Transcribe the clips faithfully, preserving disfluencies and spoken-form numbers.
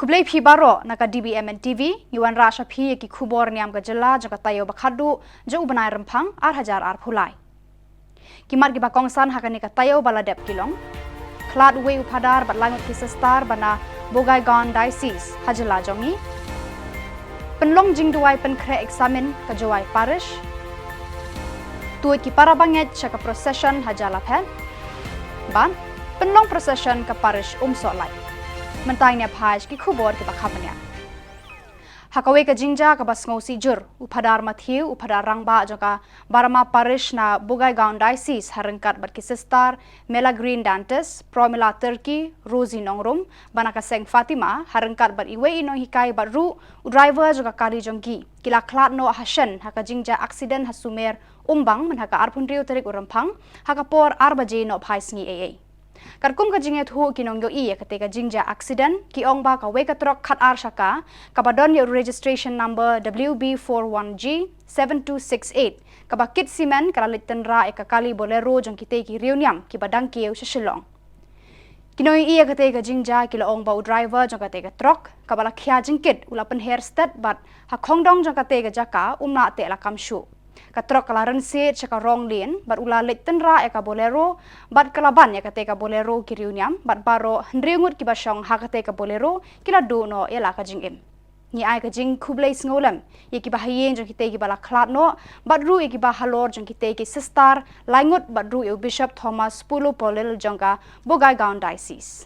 Khublei phi baroh na ka D B M N T V, ngi wanrah sha phi ïa ki khubor niam ka jylla jong ka taïew ba khatduh jong u bnai Rymphang ar hajar arphew lai. Ki mat kiba kongsan ha kane ka taïew ba la dep ki long: khlad uwei u phadar bad lai ngut ki sister ba na Bogaigaon Diocese ha jylla jong ngi. Pynlong jingduwai pynkhreh eksamin ka Jowai Parish. Tuid ki para bangeit sha ka procession ha Jalaphet. Bad pynlong procession ka Parish Umsohlait. Mynta ngin ïa phai sha ki khubor kiba kham bniah. Ha kawei ka jingjia kaba sngewsih jur, u Phadar Matthew, u phadar rangbah jong ka Barama Parish na Bogaigaon Diocese, ha ryngkat bad ki sister Mela Green Dantes, Promila Turkey, Rosie Nongrum ba na ka seng Fatima, ha ryngkat bad iwei i nonghikai bad ruh u driver jong ka kali jong ki, ki la khlad noh ha shen ha ka jingjia aksiden ha Sumer Umbang, mynha ka arphew hynriew tarik u Rymphang, ha ka por ar baje nohphai sngi eiei. Katkum ka jingïathuh ki nongïohi ïa katei ka jingjia aksiden, ki ong ba kawei ka trok khatar shaka, kaba don ïa u registration number W B four one G seven two six eight, kaba kit simen, ka la leit tynrah ïa ka kali Bolero jong kitei ki riewniam kiba dang kiew sha Shillong. Ki nongïohi ïa katei ka jingjia ki la ong ba u driver jong katei ka trok, kaba la khia jingkit, u la pynher stet bad ha khongdong jong katei ka jaka um lah teh lakam shuh. Ka trok ka la rynsied sha ka wrong lane bad u la leit tynrah ïa ka Bolero, bad ka la ban ïa katei ka Bolero ki riewniam, bad baroh hynriew ngut kiba shong ha katei ka Bolero ki la duh noh ïa la ka jingim. Ngi ai ka jingkhublei sngewlem ïa kiba ha ïing jong kitei kiba la khlad noh, bad ruh ïa kiba halor jong kitei ki sister lai ngut, bad ruh ïa u Bishop Thomas Pulu Polil jong ka Bogaigaon Diocese.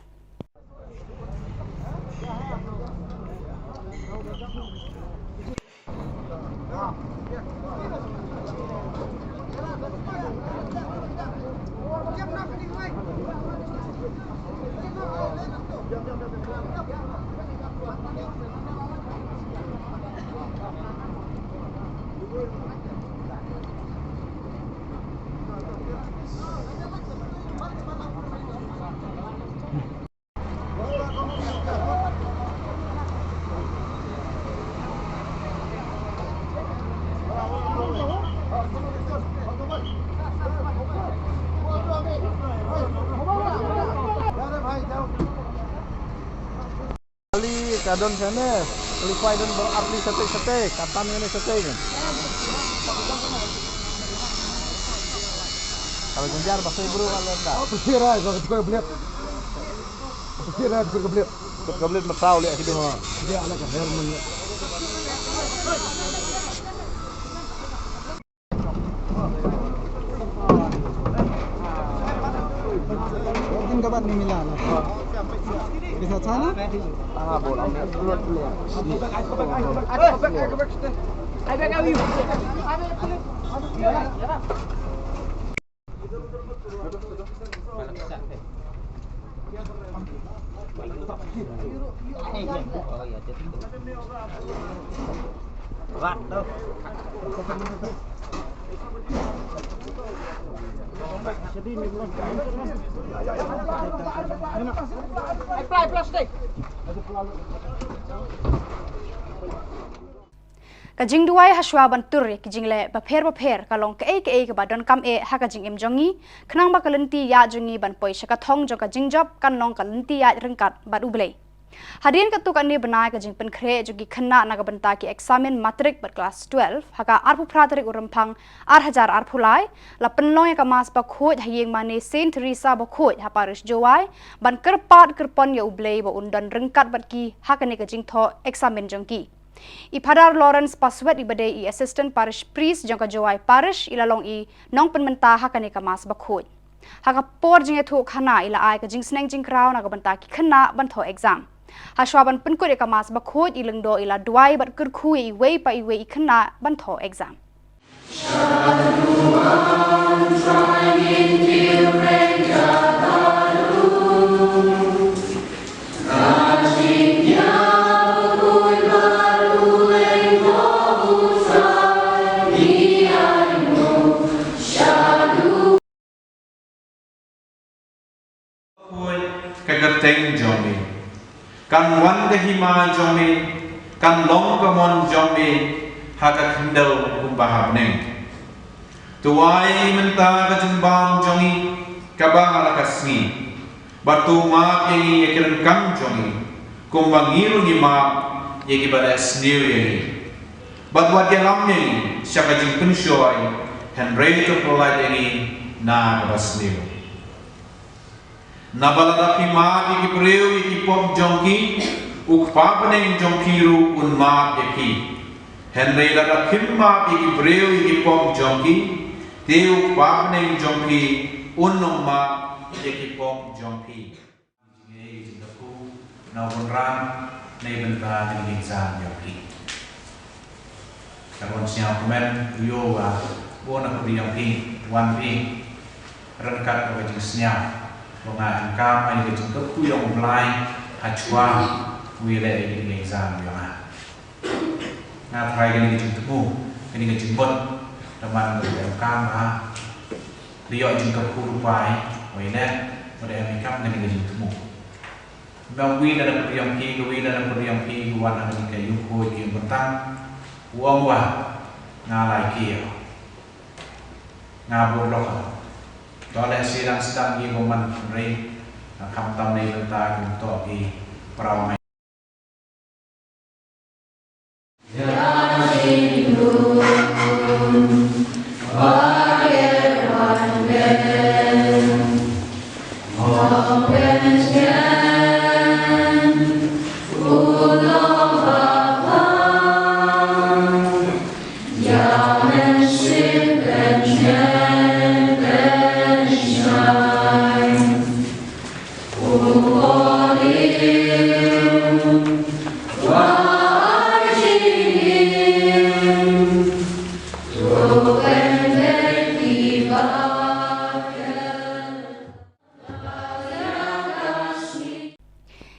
Kali ka don sene, kali kwai don ber arli sate sate, katan ngene sate ne. Kalau genjar bahasa Ibru kalau dah. Apa sih, Rai? Kalau kita beli. Apa sih, Rai? Kita beli. Kita beli mesau lihat kita mah. Dia anak kecil mana? Din ka bat ni mila na. Bisa sana? Ka jingduwai hashwa ban tur ïa ki jingleh bapher bapher ka long kaei kaei kaba donkam eh ha ka jingim jong ngi, khnang ba ka lynti ïaid jong ngi ban poi sha ka thong jong ka jingjop kan long ka lynti ïaid ryngkat bad U Blei. Hadien katto katne bnai ka jingpynkhreh jong ki khynnah na ka bynta ki eksamin matrik bad klas twelve, ha ka arphew phra tarik u Rymphang ar hajar arphew lai, la pynlong ïa ka Mass Bakhuid ha ïing mane Saint Teresa Bakhuid ha Parish Jowai, ban kyrpad kyrpon ïa U Blei ba un don ryngkat bad ki ha kane ka jingthoh eksamin jong ki. I Phadar Lawrence Paswet, iba dei i Assistant Parish Priest jong ka Jowai Parish, i la long i nongpynmynta ha kane ka Mass Bakhuid. Ha ka por jingïathuh khana, i la ai ka jingsneng jingkraw na ka bynta ki khynnah ban thoh exam. Hashwa ban pynkut ïa ka Mass Bakhuid, i Lyngdoh i la duwai bad kyrkhu ïa iwei pa iwei i khynnah ban thoh exam. Khuid ka kyrteng jong me. Kan wan ka hima jong me, kan long ka mon jong me, ha ka khyndew kumba ha bneng. To ai mynta ka jingbam jong ngi kaba ha la ka sngi. Bad to map ïa ngi ïa ki ryngkang jong ngi, Kumba ngi ruh ngi map ïa kiba leh sniew ïa ngi, bad wat ïalam ïa ngi sha ka jingpynshoi, hynrei to pyllait ïa ngi na kaba sniew. Naba lada phi map ïa ki briew ïa ki pop jong ki, U Kpa bneng jong phi ruh un map ïa phi. Hynrei lada phim map ïa ki briew ïa ki pop jong ki, te U Kpa bneng jong phi un ym map ïa ki pop jong phi. Ngi jingkyrkhu na u Wanrah na bynta kane ka exam jong phi. Ka wan sñiaw kmen u ïoh wa bun na ka bri jong phi wan phi ryngkat ka jingsñiaw ba nga em kam ai ka jingkyrkhu jong u Blai ha chwa u ïaleh ïa kane ka exam jong nga. Nga tharai kane ka jingthmu, kane ka jingmut, da man ka em kam ha. Da ïoh jingkyrkhu ruh pai, wei ne, wei da em kam kane ka jingthmu. Ba wi da na pyrdiang phi, ka wi da na pyrdiang phi, ka wan ha kane ka ïung khuid ïung btang. U ong wa, nga lai ki ïa. Nga bud lok ha. To leh sdang sdang ïa ba man rei, nga kham tam nei bynta kum to ki parau mai.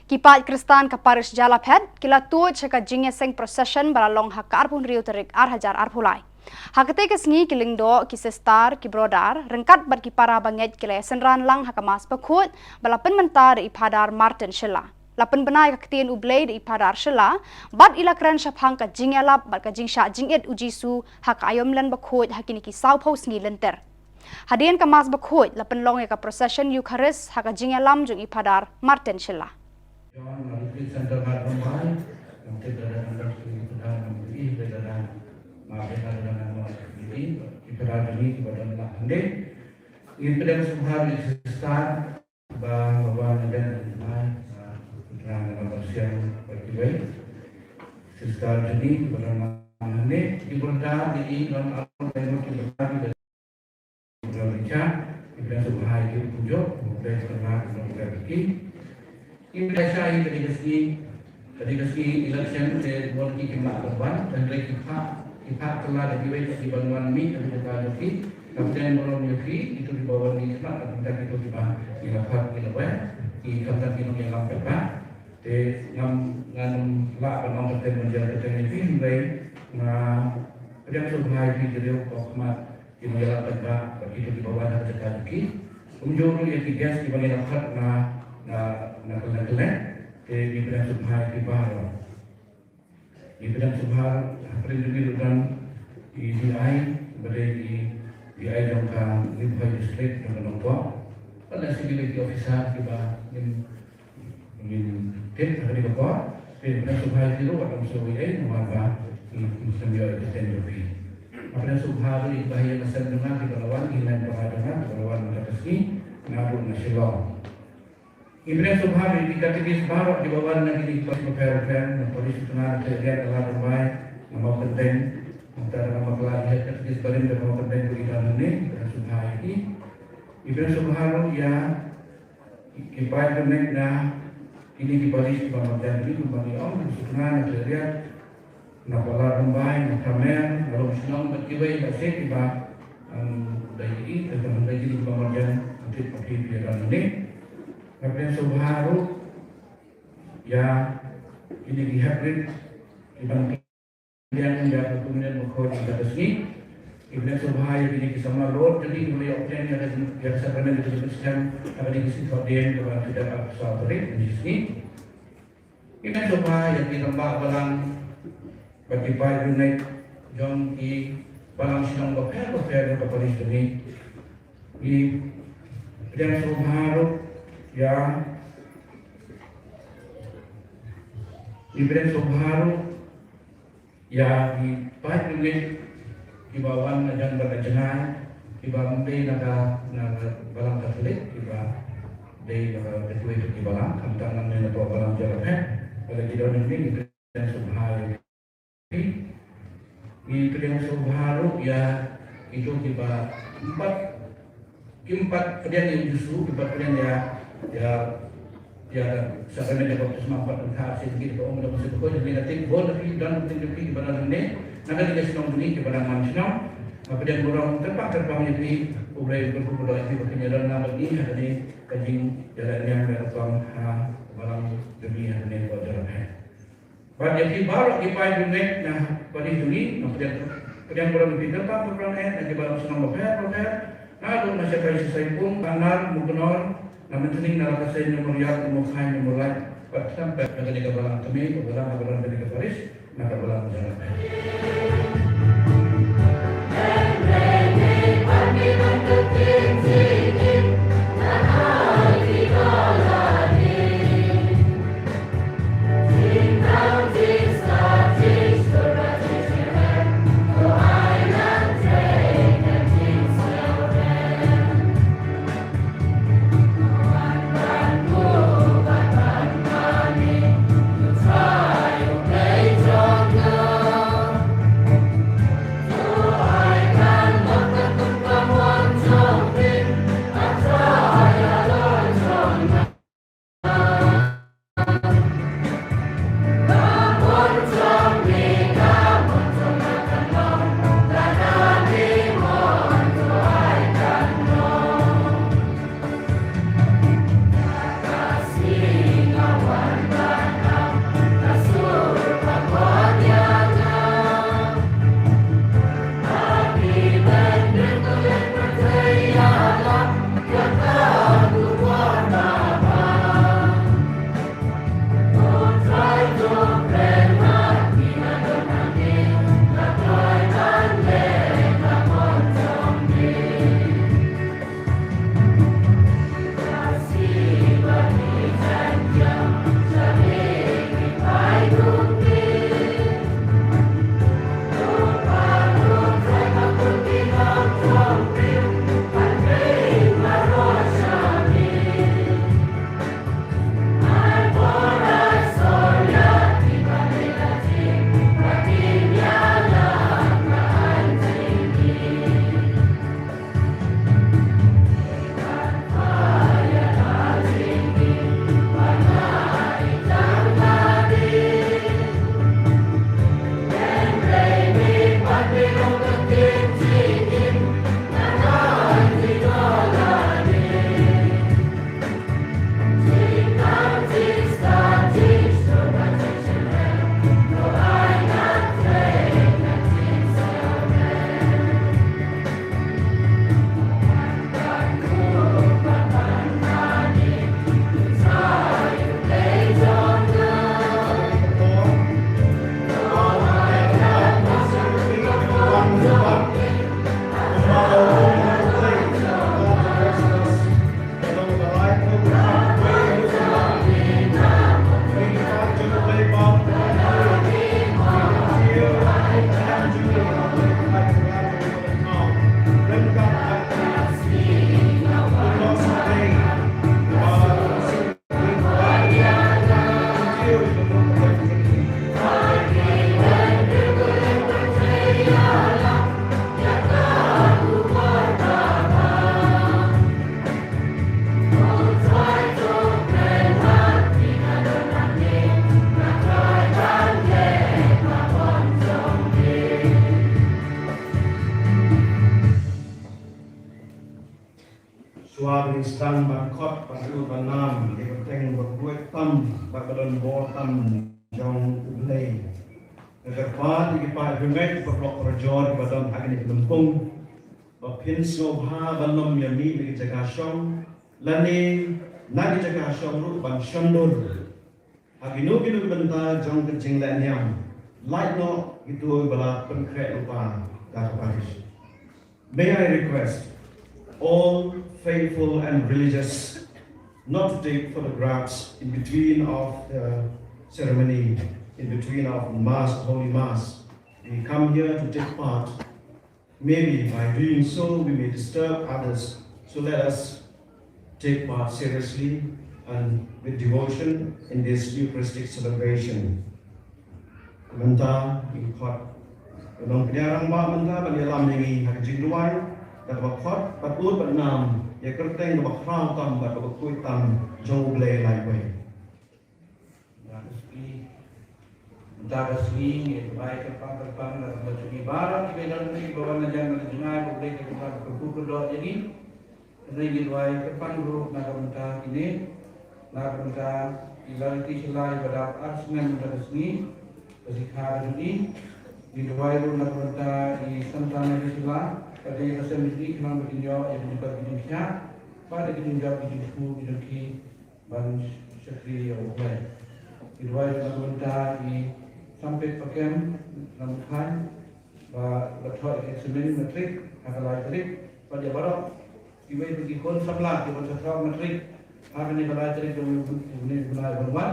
Ki paid Khristan ka Parish Jalaphet ki la tuid sha ka jingïaseng procession ba la long ha ka arphew hynriew tarik ar hajar arphew lai. Ha katei ka sngi ki lyngdoh, ki sister, ki brother ryngkat bad ki para bangeit ki la ïasynran lang ha ka Mass bakhuid ba la pynmynta da i Phadar Martin Shylla. La pynbna ïa ka ktien U Blei da i Phadar Shylla bad i la kren shaphang ka jingïalap bad ka jingshah jingit u Jisu ha ka aïom len bakhuid ha kine ki sawphew sngi lynter. Hadien ka Mass bakhuid la pynlong ïa ka procession Eucharist ha ka jingïalam jong i Phadar Martin Shylla. John, Marie Christ Center Harbor Mile, nang tip dada nang dak suri pynhan nang beri dada nang ma beri dada nang ma beri kita dada ni kita dada nang hande. Ngin pynlong sumar ni sister ba ba wan nang dan mai, ah, nang nang bersiang bagi wei. Sister Jenny ba dada nang hande, di berda di i nang alam dan di berda di Udah bincang, udah suhai di pujuk, udah setengah, udah bikin. Udah syai tadi kesi, tadi kesi election, saya buat di kemak korban, dan dari kipak, kipak telah dari wei di bantuan mi, dan kita joki, kapten belum joki, itu di bawah ni kemak, dan kita itu di bawah, di lapat, di lawan, di kapten di yang lambat, Pak. Te ngam, ngam lah, ngam kapten menjadi kapten ni, hynrei, nga, pdiang suhai di jeriu, kok mat, Ki ba ngi la pynbha bad kito kiba wan ha ka jaka jong ki. Kumjuh ruh ïa ki guest kiba ngi la khot na, na, na kylleng kylleng. Te ngi pdiang sngewbha ïa ki baroh. Ngi pdiang sngewbha ha pdeng jong ngi ruh don i D I, ba dei i D I jong ka Ri Bhoi District jong ka Nongpoh. Bad lehse ki officer kiba ngim Ngin tip ha kane ka por, phi pdiang sngewbha ïa ki ruh, wat ym sngewbha ïa ki, namar ba ki, ki sngewbha ïa ka ten jong phi. Nga pdiang sngewbha ruh ïa ki bahaïing hasem jong nga kiba la wan, ki hynmen para jong nga kiba la wan mynta ka sngi naduh na Shillong. Ngi pdiang sngewbha ruh ïa ki katekis baroh kiba wan na kine ki parish bapher bapher, na parish u tnga, na Khliehriat, na Lad Rymbai, na Mawkyndeng, mynta na Mawkyndeng, katekis barim na Mawkyndeng ruh ki don hangne, ngi pdiang sngewbha ïa ki. Ngi pdiang sngewbha ruh ïa Ki paid connect na kine ki parish kiba marjan, kine kiba ngi ong, na Sutnga, na Khliehriat, na Lad Rymbai, na Pramer, na Lumshnong bad kiwei, na seh kiba, em, dei ki, tang tang dei kine kiba marjan, anti pati pia dan ni. Nga pdiang sngewbha ruh ïa kine ki heprit kiba Ïa ka kumne ba khot ïa ka sngi. Ngi pdiang sngewbha ïa kine ki samla Lord, kine kiba la ïoh pdiang ïa ka, ïa ka sakramen jong ka Khristan, ha kine ki sngi thohdieng kaba la pyndonkam ha ka saw tarik mynta ka sngi. Ngi pdiang sngewbha ïa ki rangbah balang bad ki paid riewngeit jong ki balang shnong bapher bapher jong ka parish jong ngi. Ngi pdiang sngewbha ruh ïa Ngi pdiang sngewbha ruh ïa ki paid bangeit kiba wan na jan bad na jngai, kiba ym dei na ka, na ka balang Katholik, kiba dei na ka, ka kiwei pat ki balang, khamtam nangne na ka balang Jaiñtia. Lada ki don hangne, ngi pdiang sngewbha ïa ki. Ngi pdiang sngewbha ruh ïa kito kiba ym pat, kim pat pdiang ïa u Jisu, kim pat pdiang ïa, ïa, ïa ka sakramen jong ka baptisma, ym pat pynthar sha ki, ba ong da u Jisu, ko jong ngi, da tip bun na phi, don tip na phi kiba don hangne na kane ka shnong jong ngi, kiba dang man shnong. Nga pdiang burom kyrpang kyrpang ïa phi, U Blei un kyrkhu kyrdoh ïa phi ba phin ïadon lang bad ngi ha kane ka jingïalehniam lehrappam ha balang jong ngi ha kane ka Jaiñtia. Bad ïa phi baroh ki paid bangeit na party jong ngi, nga pdiang, pdiang burom ïa phi kyrpang kyrpang eh, na ki balang shnong bapher bapher, naduh na Shakai Shishaipung, Mawknor, Mawknor, na Myntning, na Rakasei, na Mawryat, na Mawphai, na Mawlait, bad khamtam na kane ka balang kmie, ka balang, ka balang kane ka parish, na ka balang Jaiñtia. Shuwa ban sdang ban khot ban ur ban nam ïa ka kyrteng ba khuid tam bad ba don bor tam jong U Blei, nga kyrpad ïa ki paid bangeit, ki paralok parajor kiba don ha kane ka lympung, ba phin sngewbha ban ym ïa mih na ki jaka shong lane na ki jaka shong ruh ban shon dur ha kino kino ki bynta jong ka jinglehniam, lait noh kito ba la pynkhreh lypa da ka parish. May I request all faithful and religious not to take photographs in between of the ceremony. in between of Mass, Holy Mass. We come here to take part. Maybe by doing so, we may disturb others. So let us take part seriously and with devotion in this Eucharistic celebration. Mynta, ngi khot, nong pynïaid rangbah mynta, ban ïalam ïa ngi ha ka jingduwai, da kaba khot, bad ud, bad nam, ïa ka kyrteng kaba khraw tam, bad kaba khuid tam, jong U Blei Laiwei. Mynta ka sngi, mynta ka sngi, ngi duwai kyrpang kyrpang, da kaba jong ngi baroh, kiba ïadon, kiba wan na jan, na jngai, ba U Blei, kiba kyrkhu kyrdoh ïa ngi. Hynrei ngi duwai kyrpang ruh na ka bynta kine, na ka bynta i Lariti Shylla iba dap ar snem mynta ka sngi, ka sngi kha ka jong i. Ngi duwai ruh na ka bynta i Santa Mary Shylla, ka dei ka sem jong i khnang ba kin ïoh ïa ka jingkoit ka jingkhiah, bad ïa ka jingjop ka jingkyrkhu ka jong ki ban shakri ïa U Blei. Ngi duwai ruh na ka bynta i Sampit Pakem Nongkhain, ba, ba thoh ïa ka eksamin matrik ha ka lai tarik, bad ïa baroh kiwei pat ki khun samla kiba sa thoh matrik ha kane ka lai tarik jong une u bnai ban wan.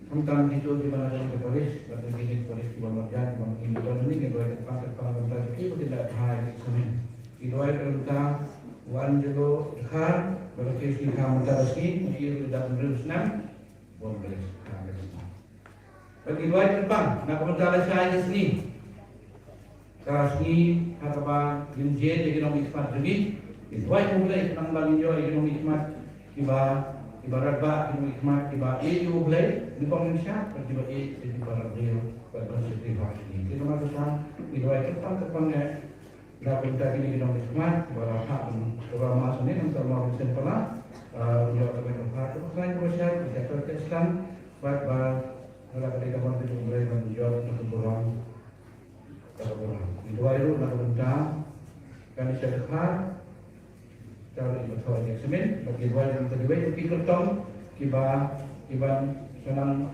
Khamtam kito kiba na ka parish, bad kine ki parish kiba marjan, kiba marjan, ngi duwai kyrpang kyrpang ban, bad kiba kin da thoh ïa ka eksamin. Ngi duwai kyrpang u Angelo Dkhar, ba ka case ni ka mynta ka sngi, ngi ïohi da hynriew snem. Bun ka list ka ka shisha. Bad ngi duwai kyrpang na ka bynta lashai ka sngi. Ka sngi ha kaba ngin jied ïa ki nongmihkhmat jong ngi. Ngi duwai ïa U Blei khnang ba ngin ïoh ïa ki nongmihkhmat kiba, kiba radbah, ki nongmihkhmat kiba ïeit ïa U Blei nyngkong nyngshap, bad kiba ïeit ïa ki para briew, bad ban shakri hok ïa ngi. Te namar kata ngi duwai kyrpang kyrpang ïa Na ka bynta kine ki nongmihkhmat ba la phah ban, ba la phah ban sngewthuh ïa ka Mass shen pala, ah, ïa ka bynta ka Mass, ka Mass, ka Mass, bad ba la ka dei ka ban, ka ban ïoh na ka burom, ka burom. Ngi duwai ruh na ka bynta kane ka dkhar, ka dei ka thoh ïa ka eksamin, bad ngi duwai ruh na ka bynta kiwei ki kyrtong kiba, kiban sa nang,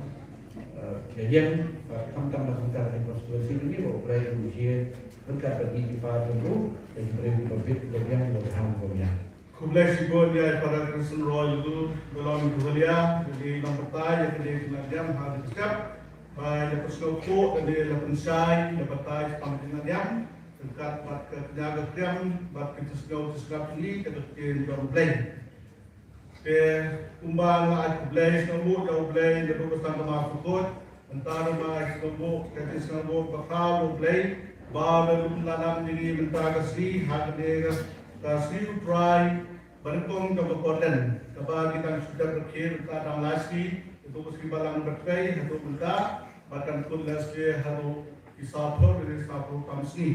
eh, ïeng, bad khamtam na ka bynta ka constituency kane, ba U Blei un ïa Ryngkat bad ngi ki para jong u, ïa ki briew kiba bit, kiba biang, kiba bha, kiba biang. Khublei shibun ïa i Father Christian Roy Lu, ba long i Julia, ïa ki nongbatai, ïa kane ka jingïalam ha kane ka step, ba ïa ka sngewthuh, ïa kane la pynshai, la batai shaphang ka jingïalam, ryngkat bad ka kñia ka kriam, bad ka jingsngew jingsngap jong ngi, ka ktien jong U Blei. Te kumba nga ai khublei sngewbha ïa U Blei naduh ba sdang ka Mass bakhuid, mynta ruh nga ai sngewbha ka jingsngewbha bakhuid ïa U Blei ba u la lum la nam ïa ngi mynta ka sngi ha kane ka sngi U Trai ba nyngkong jong ka Portland kaba ngi dang shu dep rakhe mynta dang lai sngi, naduh ka sngi Balang Batai haduh mynta, bad kan kut lehse haduh ki saw phew, ki saw phew tam sngi.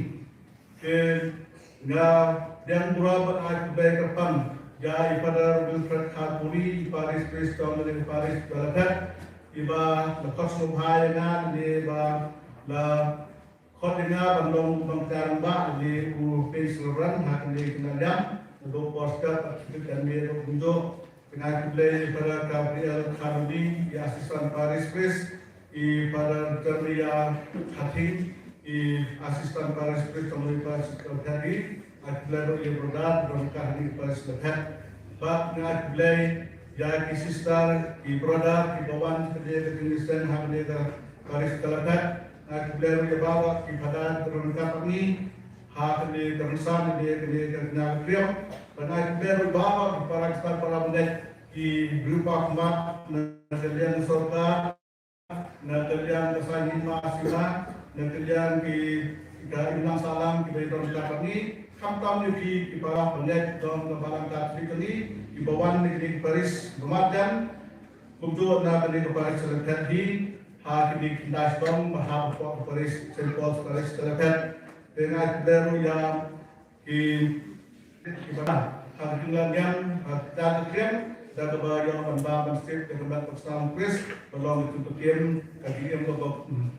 Te nga pdiang burom bad ai khublei kyrpang ïa i Father Wilfred Kharpuri, i parish priest jong kane ka parish Kalapat, iba la khot sngewbha ïa nga, ne ba la khot ïa nga ban long nongthiah rangbah, ne u Prince Reverend ha kane ka jingïalam, naduh por step bad kane ka jingïalam. Te nga ai khublei ïa i Father Gabriel Kharpuri, i assistant parish priest, i Father Jeremiah Khathing, i assistant parish priest jong i parish Kalapat, ai khublei ruh ïa i brother jong kane ka parish Kalapat. Bad nga ai khublei ïa ki sister, ki brother kiba wan sha kane ka jingïaseng ha kane ka parish Kalapat. Nga ai khublei ruh ïa baroh ki Father kiba ryngkat bad ngi ha kane ka rynsan, kane, kane ka kñia ka kriam. Bad nga ai khublei ruh ïa baroh ki para, ki para bangeit, ki briew ba khmat na ka liang sorkar, na ka liang ka saiñ hima sima, na ka liang ki, ka imlang sahlang kiba ïadon ryngkat bad ngi, khamtam ïa phi ki para bangeit jong ka Balang Katholik jong ngi kiba wan na kane ka parish ba marjan, kumjuh na kane ka parish Kalapat hi, ha kine ki khyndai shnong ba hap hapoh ka parish Saint Paul's Parish Kalapat. Te nga ai khublei ruh ïa ki, kiba ha ka jinglong jong, ha ka jingkyrkhu, da kaba ïoh ban bam ban sngewthuh ïa ka met ka ksaw Khrist, ba long ka jingpynim, ka jingim kaba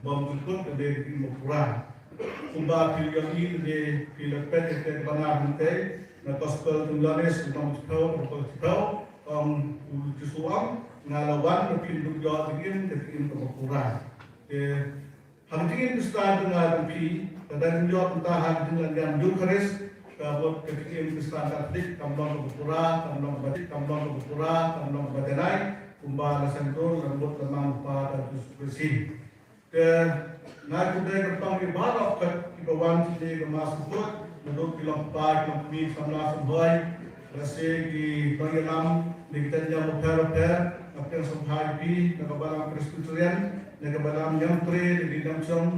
bym jukut, ka dei ka jingim ba pura. Kumba phi ïohi, ka dei phi la peit ïa kaba nga hynrei na Gospel jong u Ïoannis, lynnong shiphew, lynnong shiphew, ong u Jisu ong, nga la wan ba phin ïoh jingim, ka jingim kaba pura. Te ha ka jingim Khristan jong nga jong phi, ka dang ïoh mynta ha ka jingïalam Eukharist, ka mut ka jingim Khristan Katholik kam long kaba pura, kam long kaba, kam long kaba pura, kam long kaba janai, kumba la sngewthuh, la mut la mang u Kpa bad u Jisu Khrist. Te nga khublei kyrpang ïa baroh kiba wan sha kane ka mass support, naduh ki longkpa, ki longkmie, samla samhoi, lehse ki nongïalam na ki tnat bapher bapher. Nga pdiang sngewbha ïa phi na ka Balang Presbyterian, na ka Balang Niamtre, na ki nongshong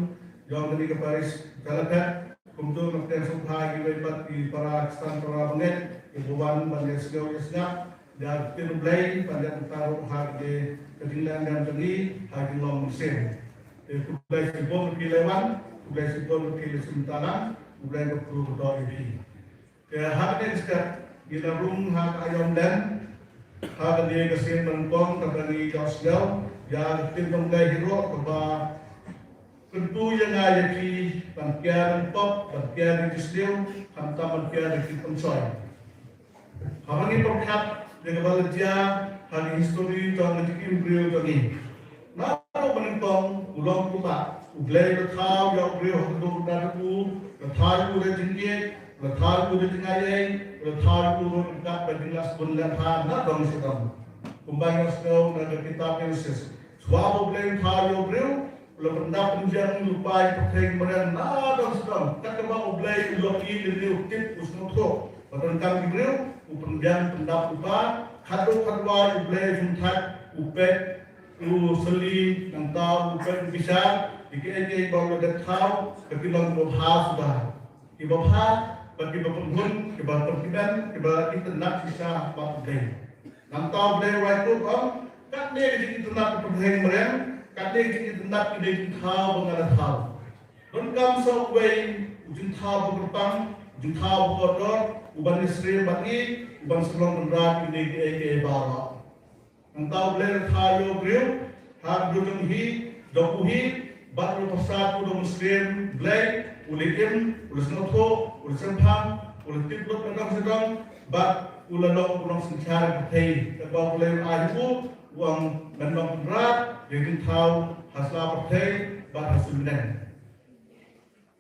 jong kane ka parish Chelopech. Kumjuh nga pdiang sngewbha ïa kiwei pat ki para Khristan para bangeit kiba wan ban ïasngew ïasngap ïa ka ktien U Blei, ban ïa pynpaw ruh ha ka jingleh jong ngi ha ka jinglong mynsiem. Te khublei shibun ïa phi la wan, khublei shibun ïa phi la sngewthuh lang, khublei kyrkhu kyrdoh ïa phi. Te ha kane ka step ngi la rung ha ka aïom lem, ha kane ka sien nyngkong kaba ngi ïohsngew ïa ka ktien jong U Blei hi ruh kaba kyntu ïa nga ïa phi ban kiar ïa ka pop, ban kiar ïa ka jingsniew, khamtam ban kiar ïa ka jingpynshoi. Haba ngi pyrkhat ïa kaba la jia ha ka histori jong ka jingim briew jong ngi, naduh ba nyngkong u long kumba U Blei u la thaw ïa u briew ha ka dur ka dur, u la thaw ïa u da jingïeit, u la thaw ïa u da jingaiei, u la thaw ïa u ruh ryngkat bad jinglah sbun lah bha na dong sha dong. Kumba ngi ïohsngew na ka kitab Genesis, shuwa ba U Blei u thaw ïa u briew, u la pyndap pynbiang lypa ïa ka pyrthei mariang na dong sha dong. Kat kaba U Blei u la ïohi lynti, u tip, u sngewthuh ba donkam ki briew, u pynbiang pyndap lypa. Khatduh khatwai U Blei u shong thait, u peit, u sylli, nangta u peit u bishar ïa kiei kiei ba u la dep thaw ba ki long kiba bha suda, kiba bha bad kiba pynhun, kiba pynkmen, kiba itynnad shisha bad U Blei. Nangta U Blei u rai kut, u ong, katne ka jingitynnad ka pyrthei mariang, katne ka jingitynnad kine ki jingthaw ba nga la thaw. Donkam sa uwei u jingthaw ba kyrpang, u jingthaw ba kordor, u ban ïasyriem bad ngi, u ban shlong kynrad ïa kine kiei kiei baroh. Nangta U Blei u la thaw ïa u briew ha ka dur jong hi, jong u hi, bad u la pyrsad u da u Mynsiem Blei, u la im, u la sngewthuh, u la shemphang, u la tip lut na dong sha dong, bad u la long u nongsynshar ka pyrthei. Katba U Blei u ai ha u, u ong, men long kynrad ïa ka jingthaw ha sla pyrthei bad ha suiñ bneng.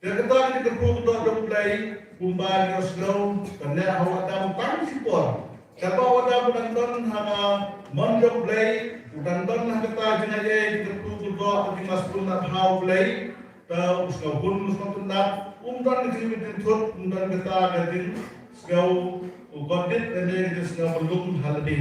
Te kata ka jingkyrkhu kyrdoh jong U Blei, kumba ngi ïohsngew, ka neh ha u Adam tang shipor. Katba u Adam u dang don ha ka mon jong U Blei, u dang don ha kata ka jingaiei, jingkyrkhu kyrdoh, ka jingmastun na bha U Blei, te u sngewhun, u sngewtynnad, um don ka jingmih jingthut, um don kata ka jingsngew u kordit lane ka jingsngew bynlung ha lade.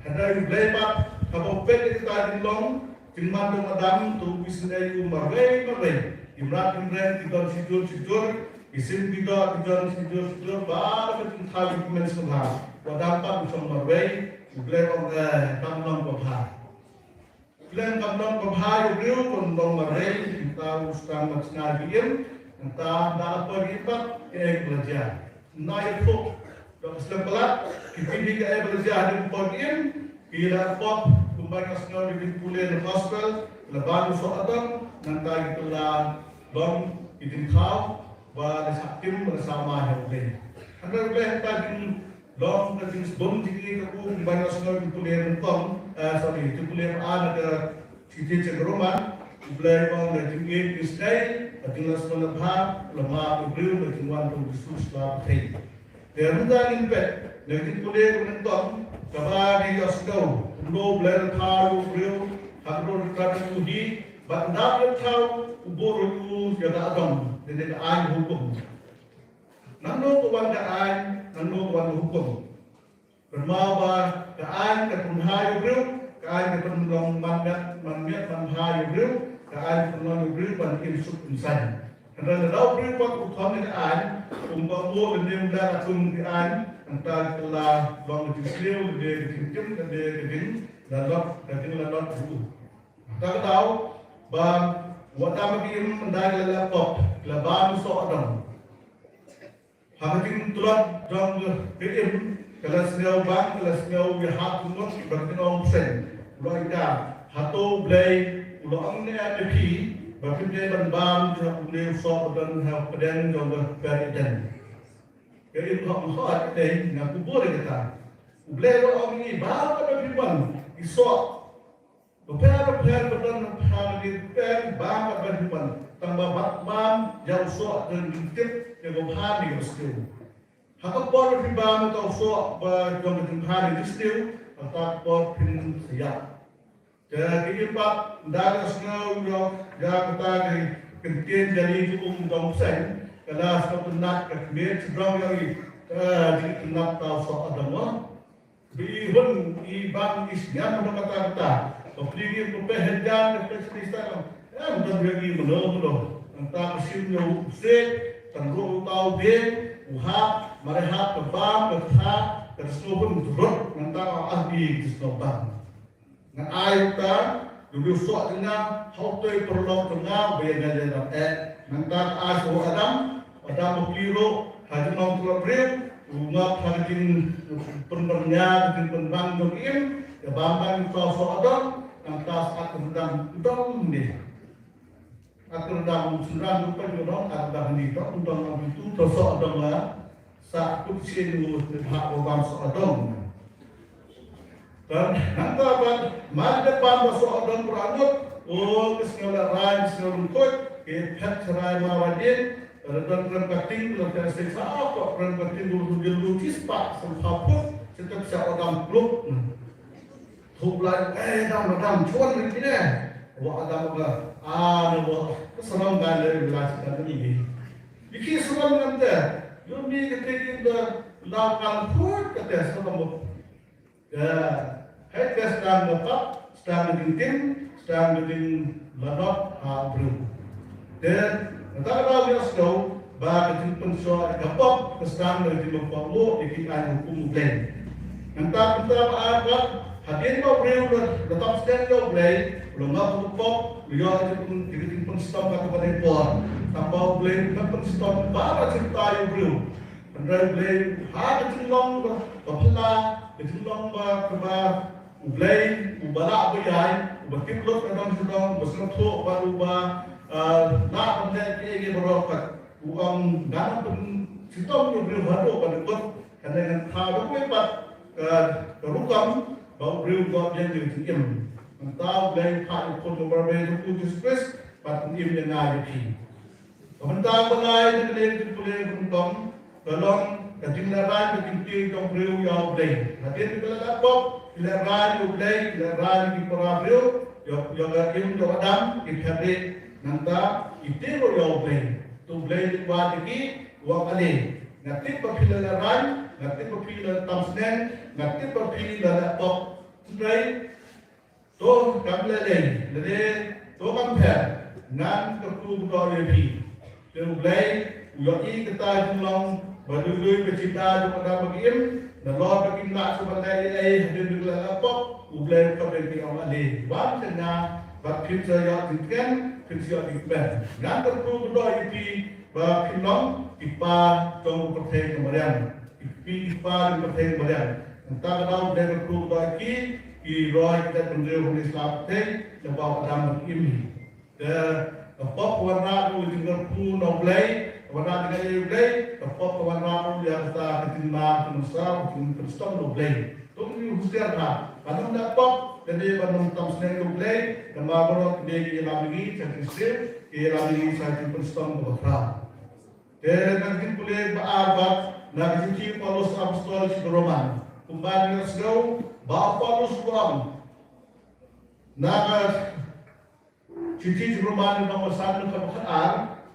Hynrei U Blei pat, haba u peit ïa kata ka jinglong jingman jong u Adam, te u isynei ïa u marwei marwei. Ki mrad ki mreng ki don shijur shijur, ki sim ki doh ki don shijur shijur, baroh ki jingthaw ki kmen sngewbha. U Adam pat u shong marwei, U Blei u ong, eh, kam long kaba bha. Khlem kam long kaba bha ïa u briew, ban long marwei, nangta u sdang ban shna ïa ki im, nangta da ka por ki im pat, kaei kaba la jia. Nangta ïathuh da ka slem palat, ki pyni kaei ba la jia hadien ka por ki im, ki la pop, kumba ngi ïohsngew na ki jingpule na Gospel, la ban u soh Adam, nangta ki la long ki jingthaw, ba la shah tim, ba la shah ma ïa U Blei. Hynrei U Blei hynta jin long ka jingsbun jong ngi, ka kum ba ngi ïohsngew jingpule nyngkong, eh, sorry, jingpule ba ar na ka shithi sha ki Roman, U Blei u ong da ka jingïeit, jingisynei, ka jinglong sngewbha, u la map ïa u briew da ka jingwan jong U Jisu sha pyrthei. Te mynta ngin peit na ka jingpule ba nyngkong, kaba ngi ïohsngew kumno U Blei u la thaw ïa u briew ha ka dur ka dur jong u hi, bad ynda u la thaw u buh ruh ïa u ïa ka adong, lane ka aiñ hukum. Nangno ka wan ka aiñ, nangno ka wan ka hukum? Kynmaw ba ka aiñ ka pynbha ïa u briew, ka aiñ ka pynlong manmiat, manmiat manbha ïa u briew, ka aiñ ka pynlong ïa u briew ban im suk im saiñ. Hynrei lada u briew pat u kham ïa ka aiñ, um pat u leh, ym leh ka kum ka aiñ, nangta ka la long ka jingsniew, lane ka jingim, lane ka jinglanot, ka jinglanot ruh. Kata ka daw ba u Adam bad ka Im, ynda ki la leh pop, ki la bam u soh Adam. Ha ka jingtlot jong ka Im, ka la sngew bang, ka la sngew ïahap jingmut bad ka jingbseiñ. U la ong ïa ka, hato U Blei u la ong ne em ïa phi ba phim dei ban bam ïa une u soh ba don ha pdeng jong ka kper Eden? Ka Im ka ong, hooid, dei, nga kubur ïa kata. U Blei u la ong ïa ngi, bam katba phi mon, ki soh bapher bapher ba don ha kane ka kper, bam katba phi mon, tangba bam ïa u soh jong ka jingtip ïa kaba bha ne kaba sniew. Ha ka por ba phi bam ïa u soh ba jong ka jingbha ne jingsniew, ha kata ka por phin sa ïap. Ka ki im pat da ka sngew ïa ka ta ka ktien jali ki um dong seng ka la sngewtynnat ka khmih sdang ïa i jingtynnat ta u soh Adam wa. Bi hun i bang i sngem na kata kata. Ka pli ki ka peh jan ka peh sni sa. Em don ïa i mano mano. Nang ta ka sim ïa u sek tan ru u ta u ding u hap mare hap ka bam ka tha ka sngewbun rut nang ta ah bi ki sngewbang. Ngan ai uta, ïa u soh jong nga, ha utei u paralok jong nga, ba ïa nga ïa dang eh. Nangta ai sha u Adam, Adam u pli ruh, ha jinglong u briew, u ngop ha ka jingpynbyrngia, ka jingpynbang jong ki im, ïa bam bang ïa u soh Adam, nangta sa ka ryndang u dong ne. Ka ryndang u shynrang u pynïaid u dong, ka ryndang ne dong, u dong u tu, u soh Adam la, sa kut sien u bha u bam soh Adam. Kan nangta ban, man de ban ba soh Adam pura ngut, o, ki sngew la rai, ki sngew ryngkut, ki phet rai ma wa din, la don kren kating, la phet sik sa, ko kren kating, u tu jil u tis pa, sa pha put, sa tek sa Adam kluk. Thuk lai, eh, Adam, Adam, chuan ri kine. Wa Adam ba, ah, ne wa, ka sarong ga le la sa ka ni. Diki sarong ngam te, yu mi ka te kin da la kan phut ka te sarong mo. Ya, hai ka stang da pap, stang da ding tim, stang da ding lanot, ha bru. Te, nta ka dau ïa sdau, ba ka jingpynshoi ka pop, ka stang da ka jingpynpop mo, ïa ki ai hukum U Blei. Nangta, nangta ba ar ba, hadien ba u briew da, da tam sdang ïa U Blei, u la ngop ka pop, u ïoh ka jingpyn, ka jingpynshitom ka kaba dei por. Tang ba U Blei, u pyn, pynshitom, ba ka jingtai u briew. Hynrei U Blei, ha ka jinglong ba, ba phylla, ka jinglong ba, kaba, U Blei, uba lah ba ïai, uba tip lut ka dong sha dong, uba sngewthuh bad uba, ah, lah ban leh kiei kiei baroh pat. U ong ngan ym pynshitom ïa u briew haduh ban kut, kane ngan thaw da kawei pat, ah, ka rukom, ba u briew u ïoh ïa ka jingim. Nangta U Blei u phah ïa u khun kaba marwei jong u Jisu Khrist, ban pynim ïa nga ïa phi. Ka bynta ba lai na ka liang jong U Blei ka long, ka long ka jinglehrain ka jingtieng jong u briew ïa U Blei. Hadien ba ki la leh pop, ki lehrain ïa U Blei, ki lehrain ïa ki para briew, ïa, ïa ka im jong u Adam, ki phet rieh, nangta ki tieng ruh ïa U Blei. Te U Blei u wad ïa ki, u ong ale. Nga tip ba phi la lehrain, nga tip ba phi la tam sneng, nga tip ba phi la leh pop. Hynrei To kam lei lei, lei lei, to kam pher, ngan kyrkhu kyrdoh ïa phi. Te U Blei, u ïohi kata jinglong, ba dei dei ka jingda jong u Adam bad ka Im, nalor ba kim lah shuh ban leh ei ei, hadien ba ki la leh pop, U Blei u khot ïa ki u ong ale, wan sha nga, bad phin sa ïoh jingtngen, phin sa ïoh jingkmen. Ngan kyrkhu kyrdoh ïa phi, ba phin long, ki kpa jong ka pyrthei ka mariang. Ki, ki kpa jong ka pyrthei ka mariang. Nangta ka daw U Blei u kyrkhu kyrdoh ïa ki, ki roi ki jaitbynriew ha ki sla pyrthei, lyngba u Adam bad ka Im hi. Te ka pop ka wanrah ruh ïa ka jingkyrkhu na U Blei, ka wanrah ïa ka jingaiei U Blei, ka pop ka wanrah ruh ïa kata ka jingma, ka jingmynsaw, ka jingpynshitom na U Blei. To ngin husiar bha, ban ym leh pop, lane ban ym tam sneng na U Blei, namar baroh kine ki ïalam ïa ngi sha ka jingsniew, ki ïalam ïa ngi sha ka jingpynshitom kaba khraw. Te na ka jingpule ba ar bad na ka jingkyrkhu u Paulus apostol sha ki Roman. Kumba ngi ïohsngew ba u Paulus u ong. Na ka shithi sha ki Roman lynnong ba san dkhot ba khatar,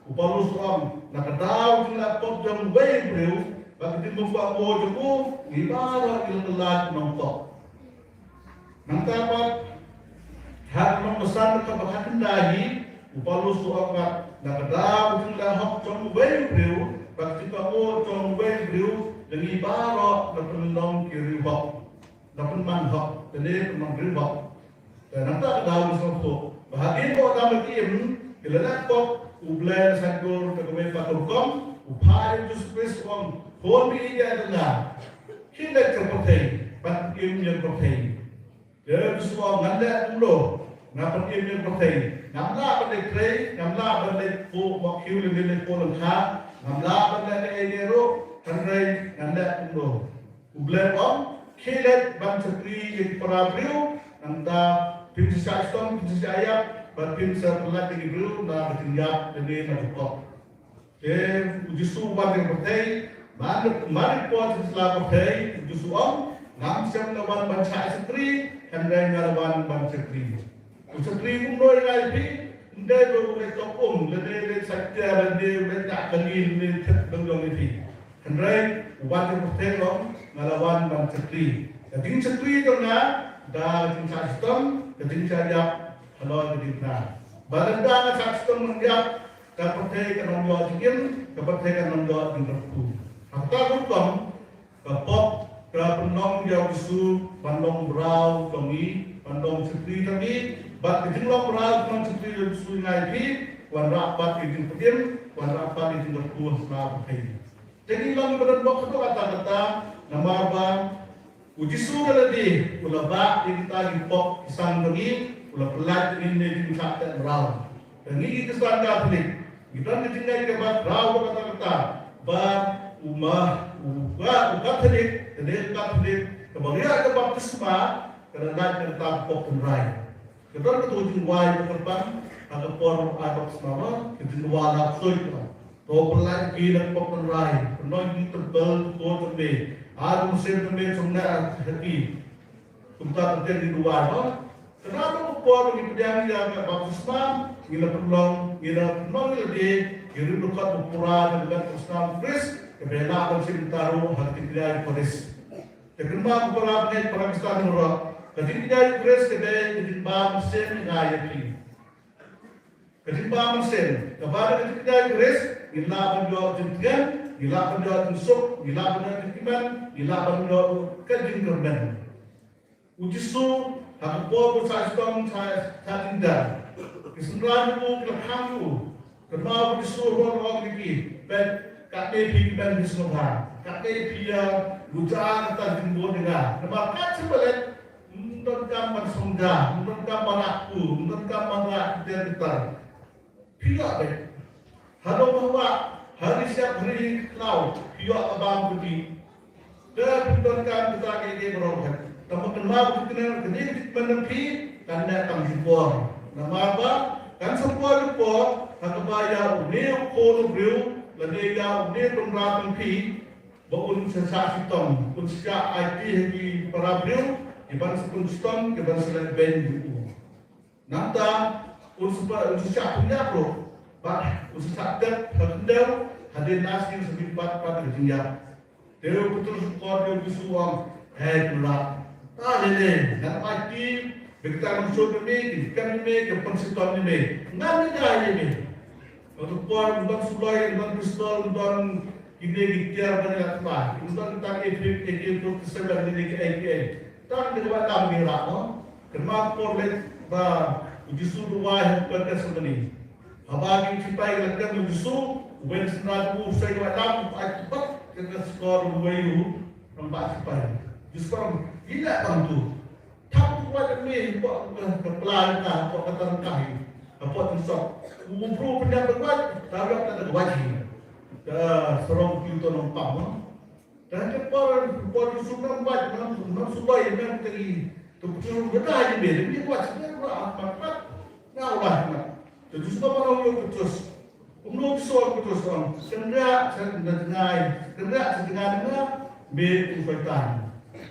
u Paulus u ong, na ka daw jong la pop jong uwei u briew, bad ka jingbymkohnguh jong u, ngi baroh ngi la kylla nongpop. Nangta pat, ha ka lynnong ba san dkhot ba khatkhyndai hi, u Paulus u ong pat, na ka daw ka jingleh hok jong uwei u briew, bad ka jingkohnguh jong uwei u briew, la ngi baroh la pynlong ki riewhok. La pynman hok, te la pynman riewhok. Te nangta ka daw ngi sngewthuh ba hadien ba u Adam bad ka Im ki la leh pop, U Blei u la saitjur da kawei pat ka rukom, u phah ïa u Jisu Khrist u ong, khun ba ïeit ïa nga. Khie leit sha ka pyrthei, ban pynim ïa ka pyrthei. Te u Jisu u ong ngan leh kumno, ngan pynim ïa ka pyrthei. Ngam lah ban leit trei, ngam lah ban leit phuh mawkhiew lane leit phuh lyngkha, ngam lah ban leh kaei kaei ruh, hynrei ngan leh kumno. U Blei u ong, khie leit ban shakri ïa ki para briew, nangta phin sa shah shitom, phin sa shah ïap, bad phin sa pyllait ïa ki briew na ka jingïap lane na ka jingkop. Te u Jisu u wan sha ka pyrthei, man, man ka por sha ka pyrthei, u Jisu u ong, ngam shym la wan ban shah shakri, Hynrei nga la wan ban shakri. U shakri kumno ïa ngi phi? Ym dei ba u leit tok um, lane u leit sait tiar, lane u leit dak kali, lane thep dong dong ïa phi. Hynrei u wan sha pyrthei u ong, nga la wan ban shakri. Ka jingshakri jong nga da ka jingshah shitom, ka jingshah ïap halor ka jingkyrkhu. Ba lada nga shah shitom, nga ïap, ka pyrthei kan ym ïoh jingim, ka pyrthei kan ym ïoh jingkyrkhu. Ha kata ka rukom, ka pop ka pynlong ïa u Jisu ban long mraw jong ngi, ban long shakri jong ngi, bad ka jinglong mraw, ka jinglong shakri jong u Jisu ïa ngi, ka wanrah pat ïa ka jingpynim, ka wanrah pat ïa ka jingkyrkhu ha ka pyrthei. Te ngi long kiba don bok haduh katta katta, namar ba u Jisu da lade u la bah ïa kita ki pop ki sang jong ngi, u la pyllait ïa ngi na ka jingshah teh mraw. Te ngi ki Khristan Katholik, ngi don ka jingngeit kaba khraw bok katta katta ba u ma, u ka, u Katholik, ka dei u Katholik kaba ïoh ka baptisma, ka la lait na kata ka pop tynrai. Ka don kato ka jingduwai ba kyrpang ha ka por ai baptisma, ka jingduwai la ksuid ka. To pyllait ïa ngi na ka pop tynrai, pynlong ïa ngi templ, templ jong me. Ai u Mynsiem jong me shong noh ha ki. Kumta ka jingduwai ba. Ka don ka por ba ngi pdiang ïa ka baptisma, ngi la pynlong, ngi la pynlong ïa lade ïa ka ri ba pura jong ka baptisma Khrist, kaba lah ban shim bynta ruh ha ka jingkñia Eucharist. Te kynmaw ko para bangeit, para Khristan baroh, ka jingkñia Eucharist ka dei ka jingbam mynsiem ïa nga ïa phi. Ka jingbam mynsiem, kaba da ka jingkñia Eucharist, ngi lah ban ïoh jingtngen, ngi lah ban ïoh jingsuk, ngi lah ban ïoh jingkmen, ngi lah ban ïoh ka jingkyrmen. U Jisu, ha ka por ba u shah shitom, shah, shah jynjar, ki synran jong u ki la khang ïa u. Kynmaw u Jisu u ong ïa ki, peit, katne phi kmen, phi sngewbha. Katne phi ïa gujar kata ka jingbun jong nga. Namar kat shaba leit, ym donkam ban sngewbha, ym donkam ban rah ku, ym donkam ban rah ki tiar ki tar. Phi ïoh beit. Ha long ha wah, ha ri shyiap, ha ri khlaw, phi ïoh ka bam ka dih. Te phi donkam kita kiei kiei baroh. Tangba kynmaw, kane ka jingkmen jong phi kan neh tang shipor. Namar ba kan sa poi ka por ha kaba ïa une u khun u briew lane ïa une u tynrai jong phi ba un sa shah shitom, un sa shah aiti ha ki para briew, kiban sa pynshitom, kiban sa leh beiñ ïa u. Nangta un sa, un sa shah pynïap ruh, bad un sa shah tep ha khyndew hadien la sien sa mih pat pat ka jingïap. Te u Petrus u kor ïa u Jisu u ong, hei Pilat, ta lei lei, ngan ai ti ba kita ki mynsiem jong me, ki jingkmen jong me, ki pynshitom jong me, ngan ai ïa me. Ka tu por ym don suloi, ym don pistol, ym don kine ki tiar ban ïa kata, ym don kita ki AK forty-seven, kine ki AK. Tang da ka watlam ngi rah, no? Kynmaw ka por leit ba u Jisu u duwai ha Gethsemane. Haba ki shipai ki la kem ïa u Jisu, uwei na synran u shoi ka watlam, u ai pat ka, ka shkor uwei u rangbah shipai. Jisu u ong, ïa la tang tu. Thap tu wat me, hapoh ka, ka pla ka, hapoh ka tang ka hi, hapoh jingsop. U briew pynïap ka wait, ka wait ka wait hi. Ka sarong ki to nongpang, no? Te ha ka por, por Jisu nam wait, nam, nam subai, nam teri. Tu betul beda hi me, ni wait, ni wait, mat, mat, mat. Nga wait, mat. Te Jisu nam ong ïa u Petrus. Kumno u Jisu ong ïa u Petrus, ong, kynriah sha jngai, kynriah sha jngai na nga, me u Soitan.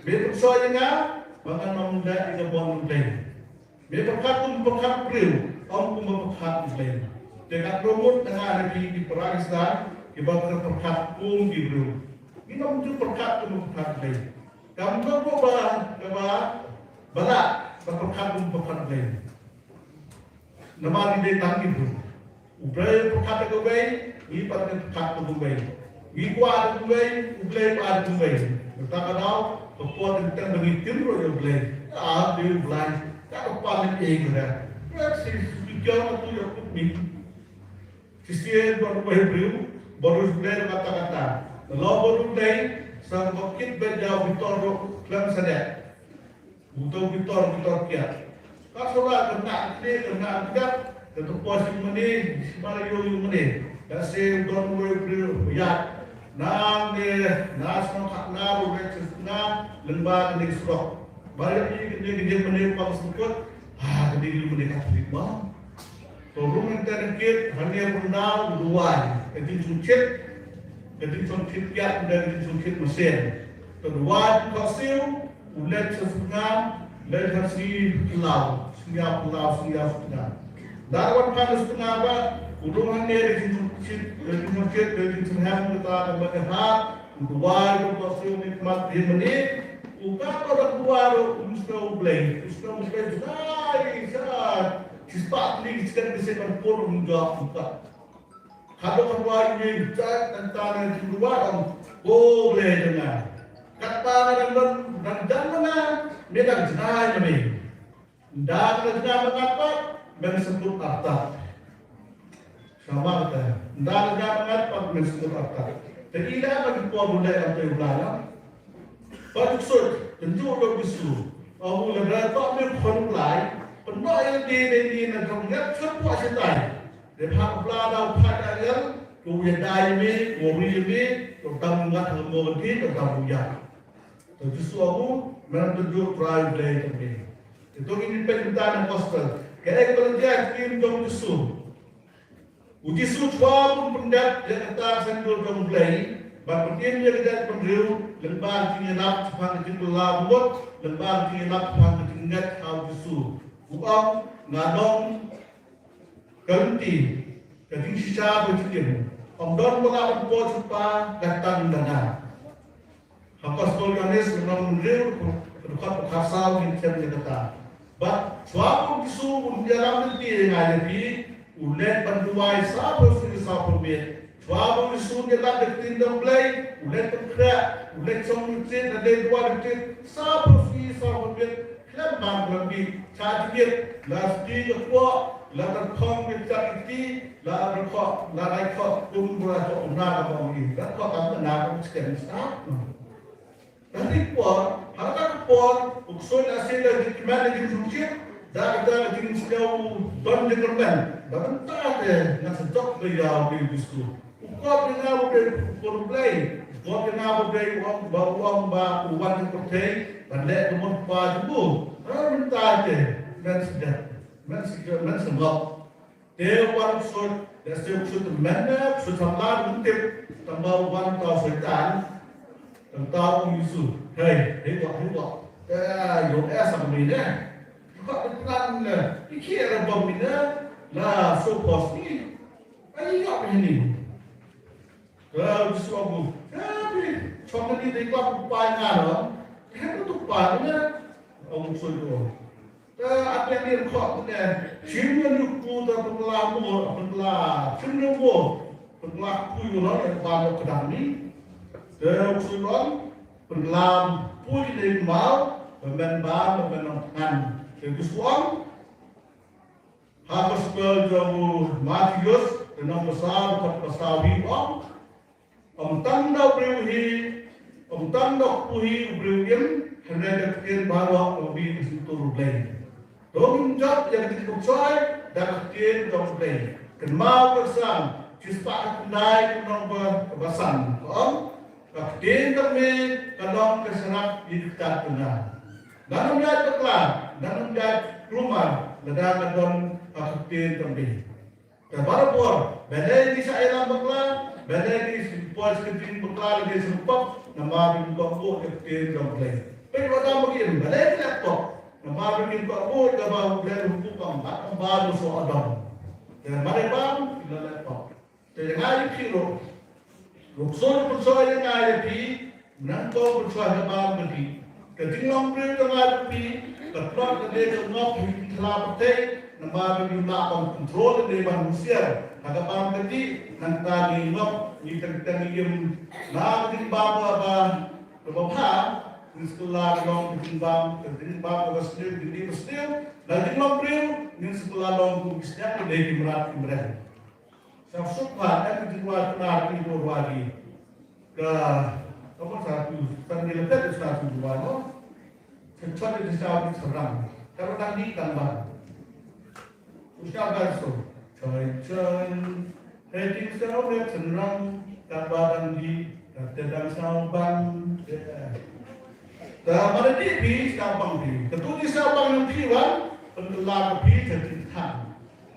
Me pynshoi ïa nga ba ngan ym leh ïa ka burom U Blei. Me pyrkhat kum pyrkhat briew, ym kum pyrkhat U Blei. Te nga kyrpad na nga na phi ki para Khristan kiba pyrkhat kum ki briew. Ngin ym ju pyrkhat kum pyrkhat U Blei. Kam don ba, ba, ba lah ban pyrkhat kum pyrkhat U Blei. Namar ngi dei tang ki briew. U Blei u pyrkhat da kawei, ngi pat ngi pyrkhat da kawei. Ngi kwah da kawei, U Blei u ai da kawei. Kata ka daw, ka por teng teng ba ngi tim ruh ïa U Blei. Ah, Blei, U Blei. Ka ka pan ngi ei ka da. Ka si, si, ki jong ka tu ïa kut mi. Shisien ba U Blei briew, ba U Blei kata kata. Lada ba U Blei, sa ba kit ba jaw bitor ruh khlem sa dei. Uto bitor, bitor kiad. Ka sura kena kene, kena kiad, kena pos ïa mane, sima ïa ïa mane. Da se don wei briew ïa. Nang ne, na sma ka na ru ne sna, lengba kene surok. Ba ïa kene kene mane pa sukut. Ah, kene mane ka trip ba. To rung enter kit, hanya bunda, duwai. Ka jingsngewsih, ka jingsngewsih kiad, ka jingsngewsih mesin. Ka duwai ka siu, u leit sha sngam, Leit ha sngi Law, sngi Law, sngi Law, sngi Law. Da wan phan sngi Law ba, u dang hangne da jingshit, da jingshit, da jingsngewsih kata da ba ka hat, u duwai, u duwai, u duwai, u duwai, u duwai, u sngew U Blei, u sngew U Blei, jngai, sa, shispah tylli ki second, ki second, pur, u jop, u pat. Haduh ka duwai, u jait, nangta na jingduwai, ong, O Blei jong nga. Katba nga dang don, dang don ma nga, me dang jngai ma me. Ynda ka jngai ma nga pat, men sa kut artat. Sngewbha kata. Ynda ka jngai ma nga pat, men sa kut artat. Te i la ka jingpor U Blei, ong te U Blei la. Ba duk sut, tynjuh ïa u Jisu. Ong u, lada toh me u Khun u Blei, pynnoh ïa lade na ine na jong ngat sha poh shatai. Dei ba ha U Blei da u phah ïa u angel, u ïada ïa me, u ri ïa me, u dam ngat ha mo ka ding, u dam u ïap. Te u Jisu ong u, men tynjuh Trai U Blei jong me. Te to ngin peit mynta na gospel. Kaei kaba la jia ha ka ktien jong u Jisu. U Jisu shuwa bun pyndep ïa kata ka saiñdur jong U Blei, bad pyndem ïa ka jaitbynriew lyngba ka jingïalap shaphang ka jingkylla mut, lyngba ka jingïalap shaphang ka jingngeit ha u Jisu. U ong, nga long ka lynti, ka jingshisha bad jingim. Ym don ba lah ban poi sha u Kpa, katba tang da nga. Ha Gospel Ïoannis lynnong hynriew, dkhot khatsaw ngin shem ïa kata. Bad shuwa ba u Jisu un ïalam lynti ïa nga ïa phi, u leit ban duwai saphew sngi saphew miet. Shuwa ba u Jisu un ïalam da ka ktien jong U Blei, u leit ban khreh, u leit shong ryntih, leit duwai ryntih saphew sngi saphew miet. Khlem bam khlem bieit, sha jingit, la sdie ka kpoh, la ka khong ka jat ka kti, la ka khoh, la ka khoh, kum ba la khoh, kum na ka bam i, la khoh kam na ka skem sa. Ka ri por, ha ka por, u ksuid la sdie la jingkmen la jingsngewsih, da ka da la jingsngew don jingkmen, da mynta te ngan sa jop da ïa u Jisu. U kop ïa nga u dei u Khun U Blei, u kop ïa nga u dei u ong ba, u ong ba u wan ha pyrthei ban leh ka mon u Kpa jong u. Ha mynta te men sdang, men sdang, men sngap. Te u wan sut, te sut sut men ne, sut samla u tip, tang ba u wan tang Soitan, tang tang u Jisu. Hei, hei wak, hei wak. Te ïoh eh sa kami ne. Ka plan ne, i ki era bom ne, la so pos ni. Ai ïoh ni. Ka Jisu ong u, ka dei, shong na dei dei kwah u Kpa nga no. Ka dei u Kpa nga. Ong u Jisu. Ka ap ïa ni khot ne. Shim ïa ni ku ta pynkylla mo, pynkylla. Shim ïa mo. Pynkylla ku ïa no, ïa ba no ka dang ni. Ka Jisu ong, pynkylla ku ïa ni mau, ba men ba, ba men ong ngan. Ka Jisu ong, Ha Gospel jong u Mathaios, lynnong ba saw, dkhot ba saw hi ong. Ym tang da u briew hi, ym tang da u kpu hi u briew im, hynrei da ka ktien baroh kaba mih na shyntur U Blei. To ngin jop ïa ka jingpynshoi da ka ktien jong U Blei. Kynmaw ka Salm shispah khyndai, lynnong ba, ba san. Ka ong, Ka ktien jong me ka long ka syrap ïa ka kjat jong nga. Ngan ym ïaid bakla, ngan ym ïaid kulmar, lada nga don ha ka ktien jong me. Te barabor, balei ngi shah ïalam bakla, balei ngi poi sha ka jingbakla lane sha ka pop, namar ba ngim kohnguh ïa ka ktien jong U Blei. Peit wat dang ba ki im, balei ki leh pop, namar ba ngim kohnguh ïa kaba U Blei u hukum, bad ym ba u soh Adam. Te mar ïa bam, ki la leh pop. Te ïa nga ïa phi ruh, ruh sngewsih pynshoi ïa nga ïa phi, nangta pynshoi ha bam ka dih. Ka jinglong briew jong nga ïa phi ka tlot lane ka ngop ha ki thala pyrthei, namar ba ngim lah ban kontrol lane ban husiar ha ka bam ka dih, nangta ngi ngop, ngi teng teng ngi im na ka jingbam kaba, kaba bha. Ngin sa kylla long ka jingbam, ka jingbam kaba sniew, ka dih ba sniew. Na ka jinglong briew ngin sa kylla long kum ki sniang lane ki mrad ki mreng. Sa suk ba em ki jingrwai Pnar ki jingrwai ki. Ka, ka mon sa tu, sa ni le pet sa tu jingrwai mo. Sa chot ni sa ni sa rang. Ka ba dang di dang ban. U sa ban so. Choi choi. Hei ding sa o le chen rang. Ka ba dang di, ka te dang sa ban. Ka mana di pi sa bang pi. Ka tu di sa bang yang pi wan. Pynkylla ka pi ka ti thang.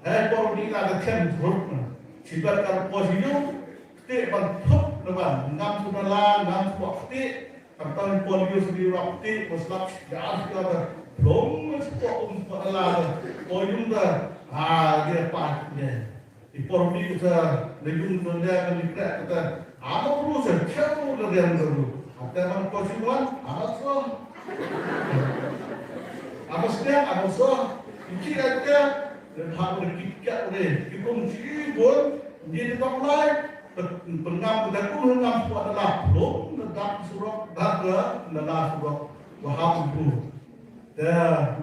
Hei por di la ka chen rut na. Sibat ka por di yu. Kti ban thup na ban. Ngam tu na la, ngam tu kti. Kan tang por di yu sendiri rap kti. Bos lap ya ka. Plung me spo um spo ala da. O yung da. Ah, dia pa ne. I por mi kita na yung da ne ka ni krek kita. Ano pru sa chau da dia da ru. Ate man ko si wan, ano so. Ano snya, ano so. Iki ate. Dan hak da ki kya re. Ki kum si bun. Ni da kam lai. Pengam da kum ngam spo ala. Plung da dak surok da da la surok. Wahab pru. Te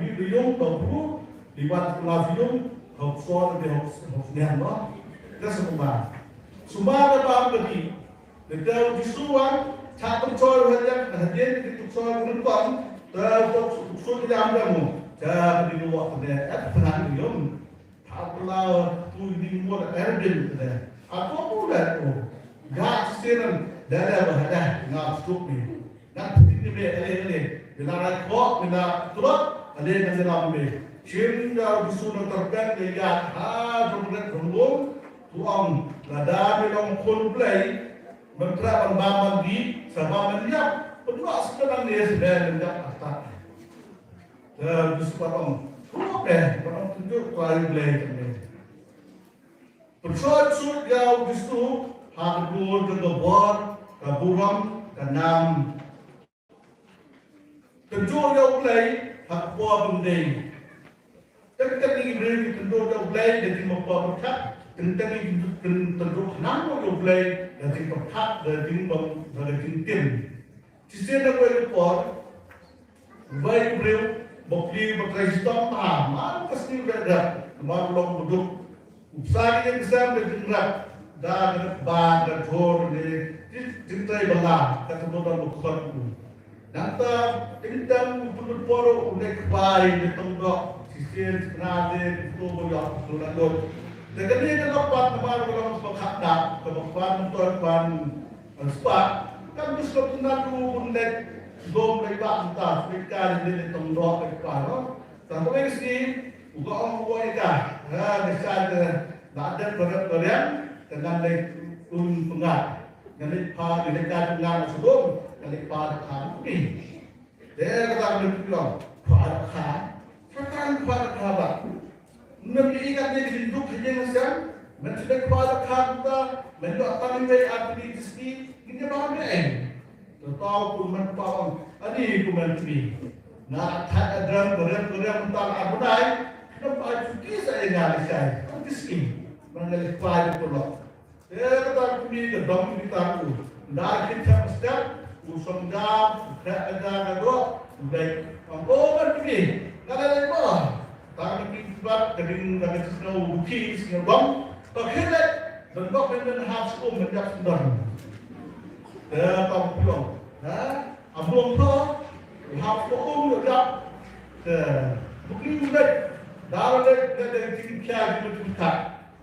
wi wi yung to pru, libat klas yung, hok so de hok hok nian no. Te sumar. Sumar da ba ka di. Te te Jisu wan, cha tum so ha jan, ha jan ki tum so ngun kon. Te to su ki jam da mu. Te di lu wa te et phan yung. Pha pla tu ni mo da er bin te. A to pu da to. Ga sinan da da ba da nga suk ni. Ngan pynthikna ïa me, ale, ale. Bila rai khok, bila tlot, ale ngan ïalam ïa me. Shim da u Jisu na tyrpeng da ïaid ha jong ret jong lum, u ong, lada me long Khun U Blei, ban treh ban bam ban dih, sa bam ban ïap, pynlong sngewdang ne sngewdang ban ïap artat. Da u Jisu pat ong, khrup eh, ban ong tynjuh Trai U Blei jong me. Pynshoi sut ïa u Jisu ha ka dur jong ka bor, ka burom, ka nam. Tynjuh ïa U Blei ha ka por ba ym dei. Teng teng ngi briew ngi tynjuh ïa U Blei da jingmyntoi pyrkhat. Teng teng ngi tyn- tynjuh khnang ïa U Blei da jingpyrkhat, da jingbym, da jingtim. Shisien da kawei ka por, wei u briew ba plie ba trei shitom bha, man ka sngi u dei rep, namar u long baduk. U bsa ïa ka sem da jingrep, da ka rep ba ka jhur ne, jing- jingtrei ba la, ka jhur ba la ba khot u. Nangta, teng teng u pynlut por u leit khwai ne tong doh, shisien sngewbha de, u to ba ïoh u to la lut. Te kane ka dok pat namar u long spa khap dak, ka ba khwan to khwan Ngan spah, kan bus ka tynat u bun leit, gom leit ba mynta, leit ka leit leit tong doh leit ba no. Tang ko leit si, u ka ong u oi ka, ha, ka sa ka, na den ba rep ba riang, ka ngan leit un pyngat. Ngan leit pha, ngan leit ka pyngat na sudong, ngan leit pha ka pha ni. Te kata ka dei ka long, khwah da kha. Satan khwah da kha ba. Mynta i kat ne ka duk ha ïing ha sem. Mynta shu dei khwah da kha kumta. Mynta ïoh tang i wei ar tylli ki sngi. Ngin ïa bam ne ei. Te tau kumne pa ong. Ani kumne tmi. Nga thait adam ka rem ka rem mynta ar bnai. Khnang ba ai chuti sa ïa nga lashai. Tang ki sngi. Mynta nga leh khwah da ka lok. Te kata ka kmie ka dom ki tang u. Nda ki thep step, u song jam, u thep ka jam ka doh, u dei. Ong, o, ban kmie, nga la dei mo. Tang ki bat, ka ding da ka snow, u ki snow bom. Ka khie dei, ban bok ban ban hap skum ban jap sendon. Te tang u pyong. Ha? Amlong pho, u hap skum u jap. Te, bukni u dei. Da la dei, dei, dei, ting kia, ting kia.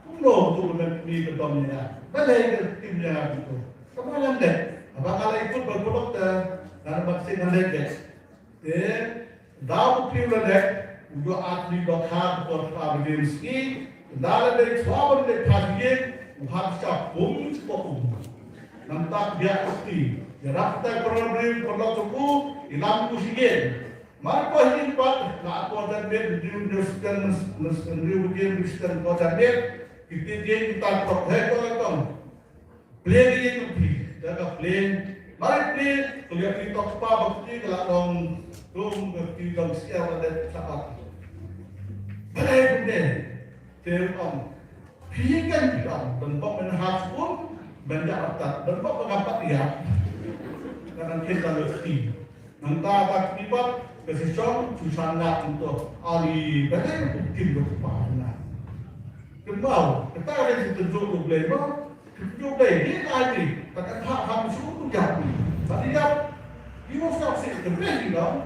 Kumno tu ka met ni ka dom ni na. Balei ka tim ïa nga kumto. Ka ba ngan dei. Haba nga la ikut ba kulok te ngan ba sing ngan dei dei. Te da u klim la dei. U do at ni do kha ko pa ba dim ski. Da la dei chwa ba dei pha ïing. U hap sa pum ko um. Nang tak dia sti. Ya rap ta ko rim ko lo ko ku. Ilam ku si ïing. Mar ko hin pat, la ko da met, di un de sten, sten, di un de sten ko da met, ki ti di ki ta ko he ko la tong. Play di ki pi, da ka play. Mar play, ko ya ki tok pa ba ki la tong, tung ki tong sia la de sa pa. Play di. Te ong, phi kan phi ong, ban bok ban hap skum, ban ïa atat, ban bok ban apat ïa. Kan ang khin kan lo sti. Nang ta ta ki bok, ka si song, su san la ong to. Ali, ban ai ku kim lo pa na. Kembau, kata ada si tunjuk tu boleh mo. Juk dei, dei ai dei, ta ka thah ham shu tu jap ni. Ta di jap, you will stop seeing the blessing, you know.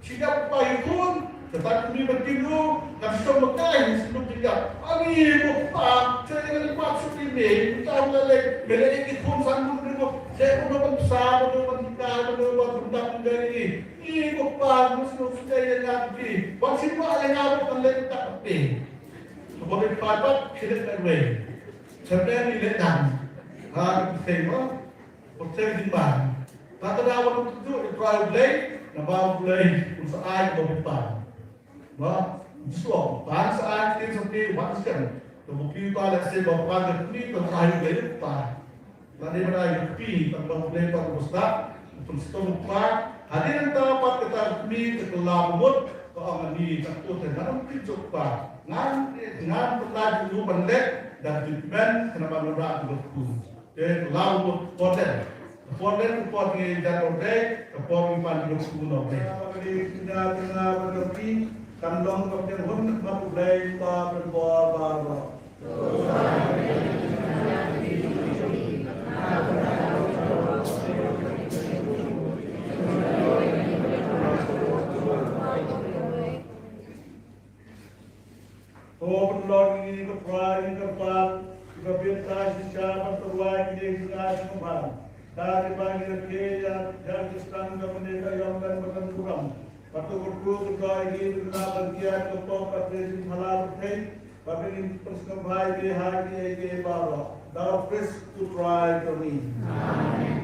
Shi jap pa yu khun, ta ta kuni ba tin ru, ka shong ba kai, shi nuk di jap. Ani, bu pa, sa ni ka li pa shu di me, ta la le, me le ki khun san mun ri bu, le bu no ban sa, bu no ban kai, bu no ban bun ta bun kai ni. Ni bu pa, mu shu shu dei ya nga di, ban shi pa ya nga bu kan le ta pe. Ko le pa ta, shi le ta we. Sa ni le ta. Ha, ki sei mo. Pyrthei ding ban. Ta ka daw ban kyntu ïa u Trai U Blei, Namar U Blei un sa ai kaba bha. Ba, Jisu u pan sa ai ktien sa phi, wan shen. Te ba phi u pan lehse ba pan ka kmie, te u ai U Blei u pan. Lane ban ai ka kmie, tang ba U Blei u pan u bastad, u pynstad u kpa. Hadien nangta pat kata ka kmie ka kylla mut, ka ong, ani, katto te ngan ym kynjop kpa. Ngan, ngan pyllait ïa u ban leh da ka jingkmen, khnang ban wanrah ïa ka kpu. Te ka la u por leh. Ka por leh, ka por ngi jan ong dei, ka por ngi pan ngi kpu ong dei. Ka dei kynja kynja ba ka pi, kan long ka pi hun ba U Blei ba ban bor baroh. To pynlong ïa ngi, ko Trai, ïa ngi ki kyrpad, ïa ka bynta shisha ban tyrwa ïa kine ki jingaiñ jingpyrkhat. Da kaba ngi rakhe ïa, ïa ki sdang jong kane ka ïing ban burom. Bad to kyrkhu kyrdoh ïa ngi, to kyrkhu ban kiar, to pop bad to jingphala pyrthei. Bad ngin pynsngewbha ïa ki ha kiei kiei baroh. Da U Khrist U Trai jong ngi. Amen.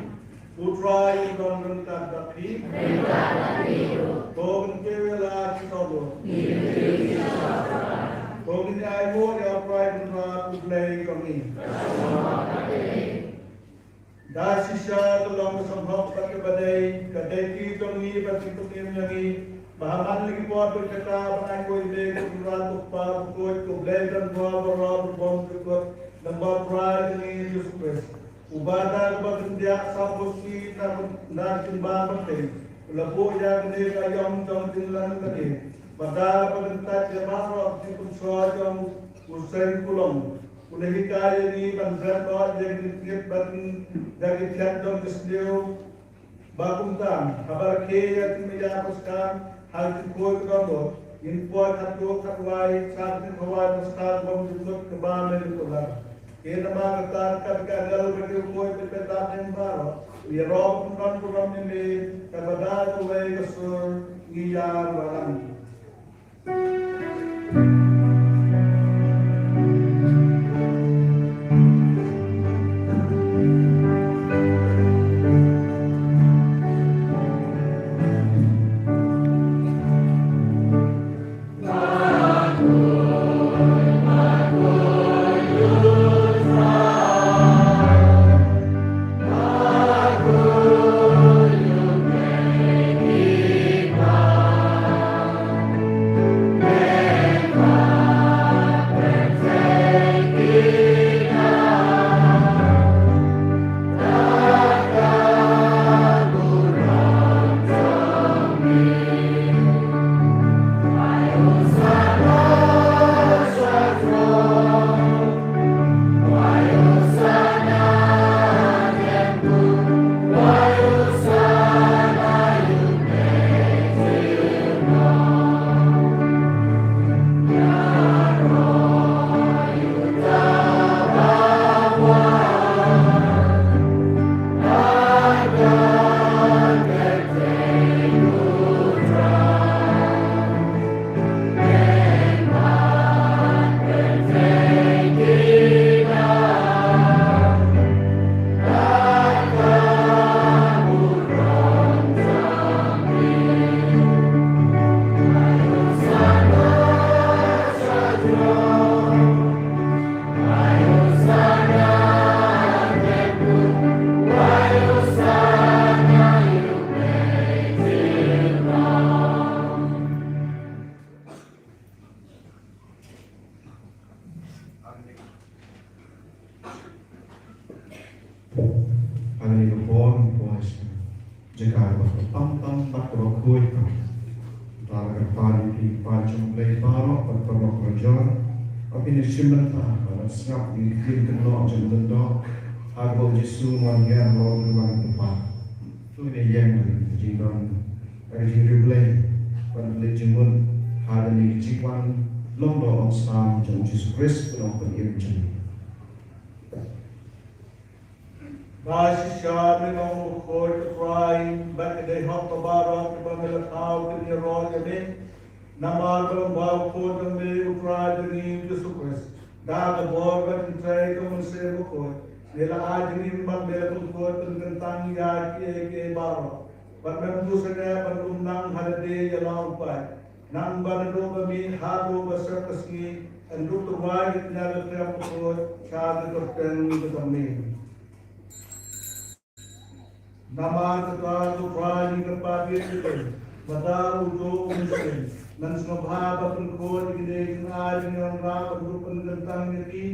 U Trai un don ryngkat bad phi. Ryngkat bad phi ruh. To kyntiew ïa la ki sawdong. Ngi kyntiew ïa la ki sawdong. To ngin ïa ainguh ïa U Trai Kynrad U Blei jong ngi. Ka sngewbha ka dei. Da shisha ka long ka sngewbha bad ka badei, ka dei ki jong ngi bad ki jong ngi jong ngi. Ba ha man la ki por ba kata ban ai khuid ïa U Trai U Kpa U Khuid U Blei Kynrad baroh, U Bym Jukut, lyngba U Trai jong ngi Jisu Khrist. Uba da kaba khyndiat sawphew sngi na, na ka jingbam pyrthei, u la buh ïa kane ka ïong jong ka jingïalang lade. Bad da kaba kyntait ïa baroh ki jingpynshoi jong u seng kulong, u la hikai ïa ngi ban bret noh ïa ki jingtngit bad ïa ki thiat jong ki sniew. Ba kumta, haba rakhe ïa ki maya paskar ha ki khuid ka dohnud, ngin poi khatduh khatwai sha ka jingkhawai paskar bym jukut kaba mei kular. Te namar kata, kat ka dal ba ki khuid ki pynlong ïa baroh, ïaroh ban burom ïa me, katba da kawei ka sur ngi ïa wallam. Hangne ka por ngi poi sha jaka kaba khamtam tam bad kaba khuid tam. Te la kyrpad ïa phi ki paid jong U Blei baroh bad baroh kyrjor, ba phin ïa shim bynta bad sngap ïa ki ktien kynnoh jong U Lyngdoh, ha kaba U Jisu u wan hiar halor u Kynrad U Kpa. To ngin ïeng ha ka jingdon, ha ka jingriewblei, ban pynleit jingmut ha kane ka jingwan lyngdoh nongsam jong U Jisu Khrist U Nongpynim jong ngi. Ba shisha me long bakhuid, ko Trai, bad ka dei hok ba baroh kiba me la thaw kin ïaroh ïa me. Namar ba long bakhuid jong me, ko Trai jong ngi Jisu Khrist. Da ka bor bad ka jingtrei jong U Mynsiem Bakhuid, me la ai jingim bad me la pynkhuid pynkyntang ïa kiei kiei baroh. Bad men tu sngewbha ban ym nang ha lade ïa la u paid. Nang ban ïa u ba mih haduh ba sep ka sngi, yn dup tyrwa ïa ka tnga ka trep ka khuid sha ka kyrteng ka tymmen. Namar kata ko Trai ngi kyrpad ïa phi, ba da u duk u mynsiem, men sngewbha ba pynkhuid ïa kine ki jingai jingïalang ban dup pynkyntang ïa ki,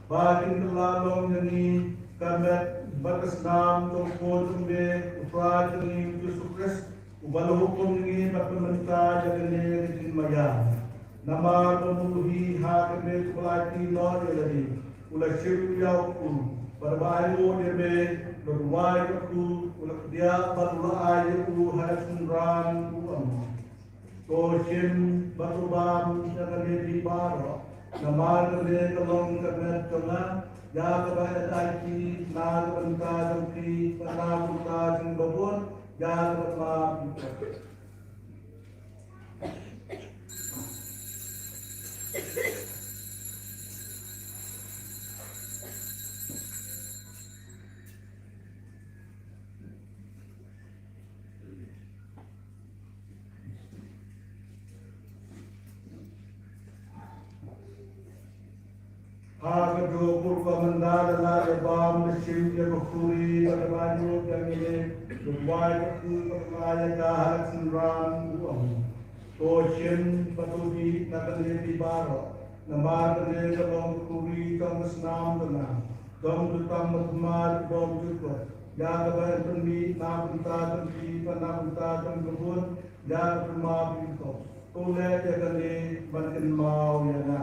ba kin kylla long ïa ngi ka met bad ka snam jong u Khun jong me, u Trai jong ngi u Jisu Khrist, uba la hukum ïa ngi bad pynmynta ïa kane ka jingmaïan. Namar ba u hi ha ka met u la aiti noh ïa lade, u la shim ïa u kpu, bad ba ainguh ïa me, la duwai ïa u kpu, u la kdiah bad u la ai ïa u ha ka synran u amo. To shim bad to bam ïa kane phi baroh, namar kane ka long ka met jong nga, ïa kaba ngan aiti na ka bynta jong phi bad na ka bynta jong ki babun, ïa kaba ngan Ha kajuh ka por mynta la ïa bam, la shim ïa ka khuri bad la ïa ainguh ïa kine, la duwai ïa u kpu bad la ai ïa ka ha ka synran u amo. To shim bad to bih na kane phi baroh, namar kane ka long ka khuri jong ka snam jong nga, jong uta u tymmen bymman uba ym ju kut, ïa kaba yn pynmih na ka bynta jong phi bad na ka bynta jong ki babun, ïa ka pynmih phi to. To leh ïa kane ban kynmaw ïa nga.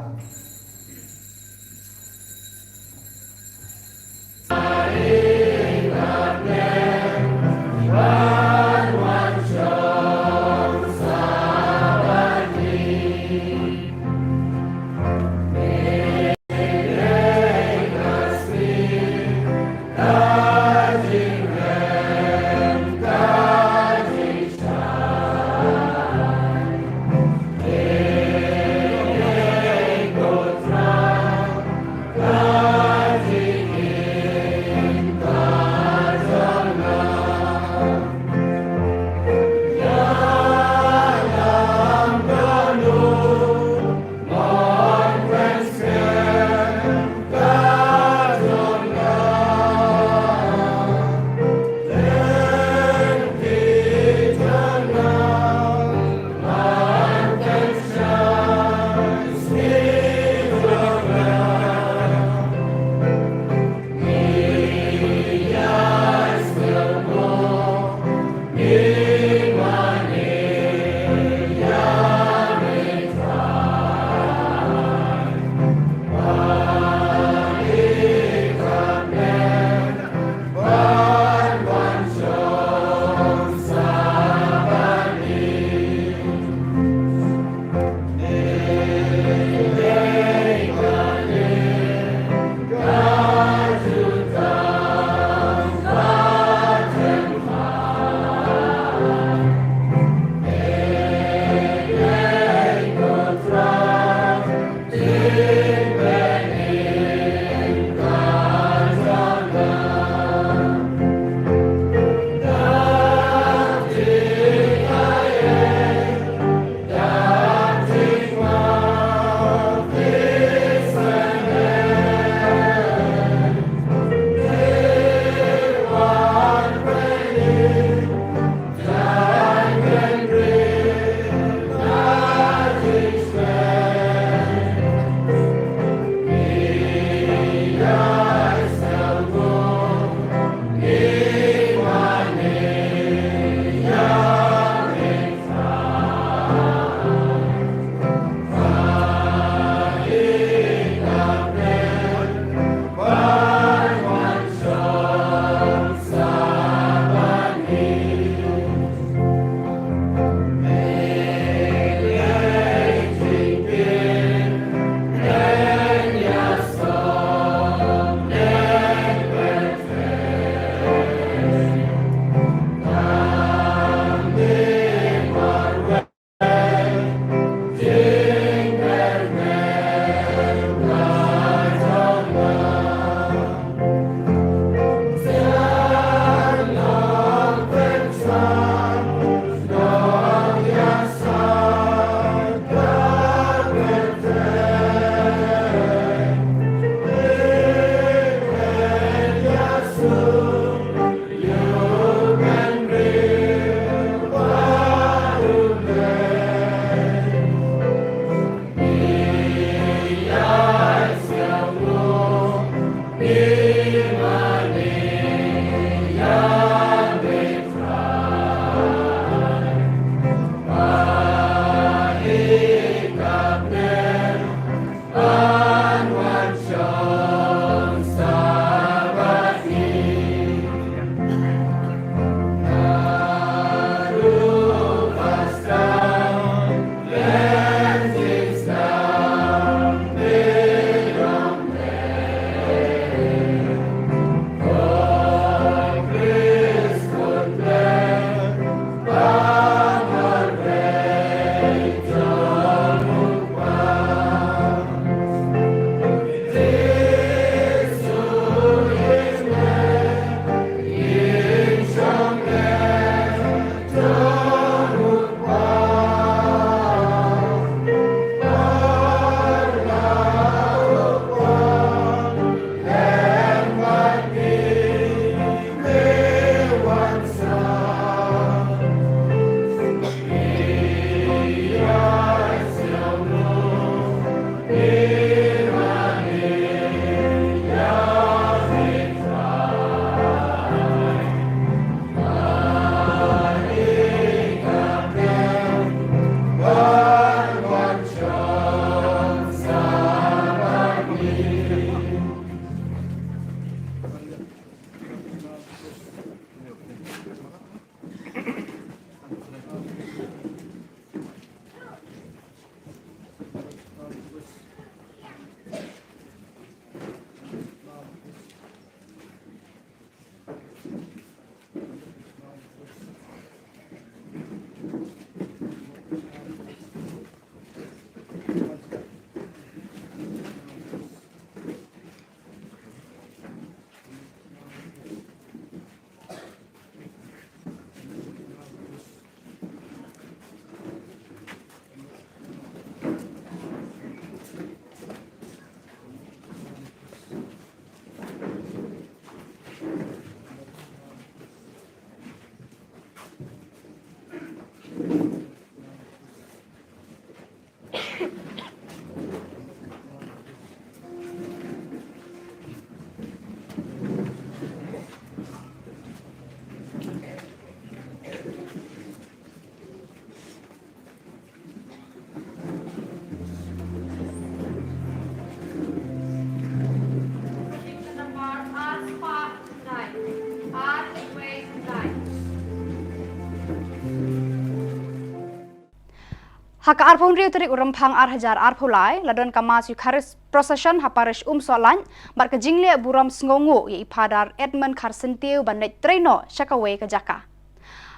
Ha ka arphew hynriew tarik u Rymphang ar hajar arphew lai, la don ka Mass Eucharist Procession ha Parish Umsohlait, bad ka jingleh burom sngewnguh ïa i Phadar Edmund Kharsyntiew ban leit trei noh sha kawei ka jaka.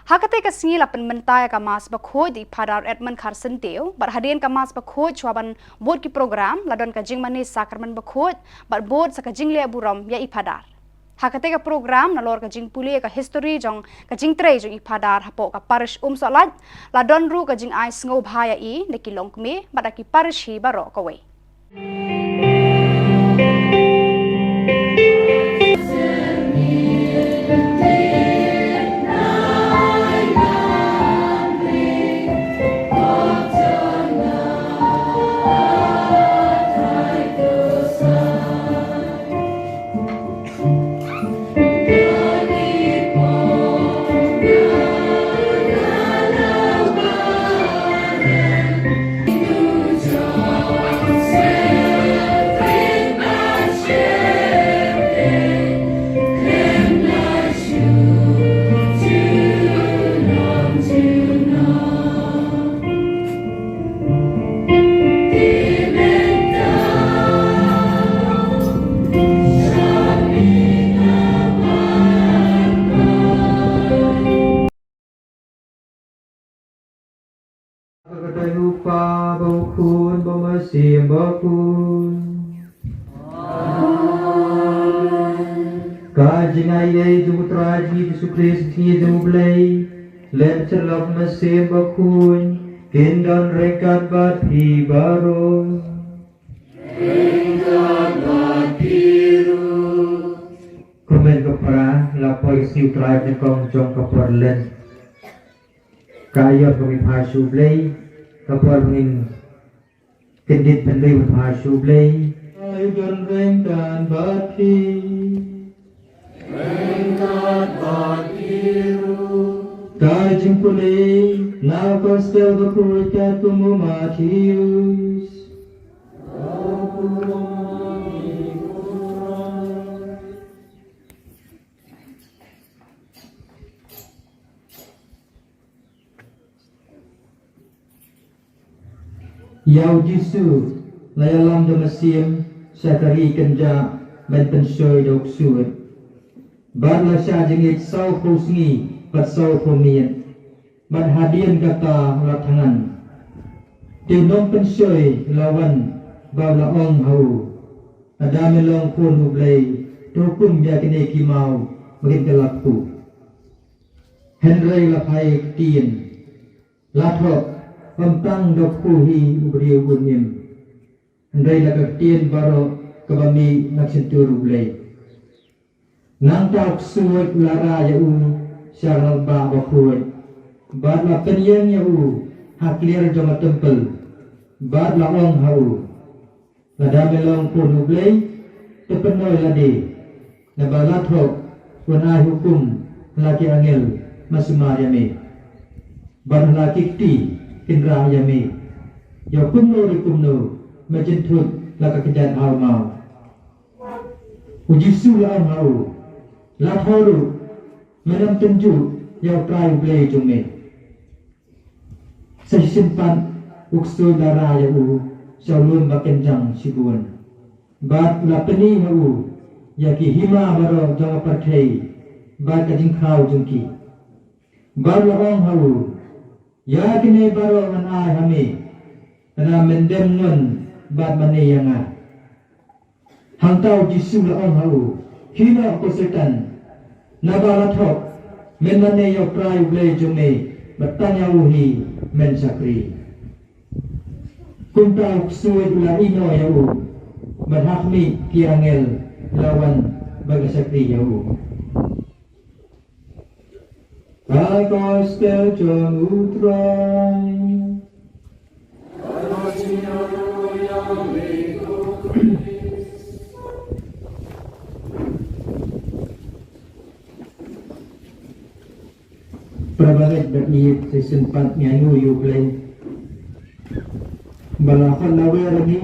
Ha katei ka sngi la pynmynta ïa ka Mass Bakhuid da i Phadar Edmund Kharsyntiew, bad hadien ka Mass Bakhuid shuwa ban bud ki program, la don ka jingmane Sakramen Bakhuid, bad bud sa ka jingleh burom ïa i Phadar. Ha katei ka program, nalor ka jingpule ïa ka history jong ka jingtrei jong i Phadar hapoh ka Parish Umsohlait, la don ruh ka jingai sngewbha ïa i da ki longkmie bad da ki parish hi baroh kawei. Ka jingai ei jong u Trai Jisu Khrist, sngi jong u Blei, lem chalok ma sem ba khuid, kin don ryngkat bad phi baroh. Kumne ka para la poi sngi u Trai nyngkong jong ka por Lent. Ka ïoh ka mi phai shu Blei, ka por ngin kyndit bynriew phai shu Blei. Ai don ryngkat bad phi. Ka jingpule na ka Gospel bakhuid katkum u Mathaios. Ïa u Jisu la ïalam da mynsiem sha ka ri kynjah ban pynshoi da u ksuid. Bad la shah jingïeit sawphew sngi bad sawphew miet. Bad hadien kata la thngan. Te u nongpynshoi la wan bad la ong ha u, lada me long khun u Blei, to hukum ïa kine ki maw ba kin kylla kpu. Hynrei la phai ktien, la thoh, ym tang da u kpu hi u briew un im, hynrei da ka ktien baroh kaba mih na ka shyntur u Blei. Nangta u ksuid u la rah ïa u sha ka nongbah bakhuid, bad la pynïeng ïa u ha kliar jong ka templ, bad la ong ha u, lada me long khun u Blei, to pynlong lade, naba la thoh, un ai hukum ha la ki angel ban sumar ïa me, bad ha la ki kti kin rah ïa me. Ïa kumno re kumno me jynthut la ka kjat haw maw. U Jisu la ong ha u, la thoh ruh, men ym tynjuh ïa u Trai u Blei jong me. Sa shisien pat u ksuid la rah ïa u sha u lum ba kynjang shibun, bad la pyni ha u ïa ki hima baroh jong ka pyrthei bad ka jingkhraw jong ki. Bad la ong ha u, ïa kine baroh ngan ai ha me, lada men dem ngon bad mane ïa nga. Hangta u Jisu la ong ha u, hi noh ko Soitan, naba la thoh, men mane ïa u Trai u Blei jong me, bad tang ïa u hi men shakri. Kumta u ksuid u la ïehnoh ïa u, bad ha khmih ki angel la wan ban shakri ïa u. Ka Gospel jong u Trai. Para bangeit ba ïeit, sa shisien pat ngi ainguh ïa u Blei ba la khot la wer ïa ngi,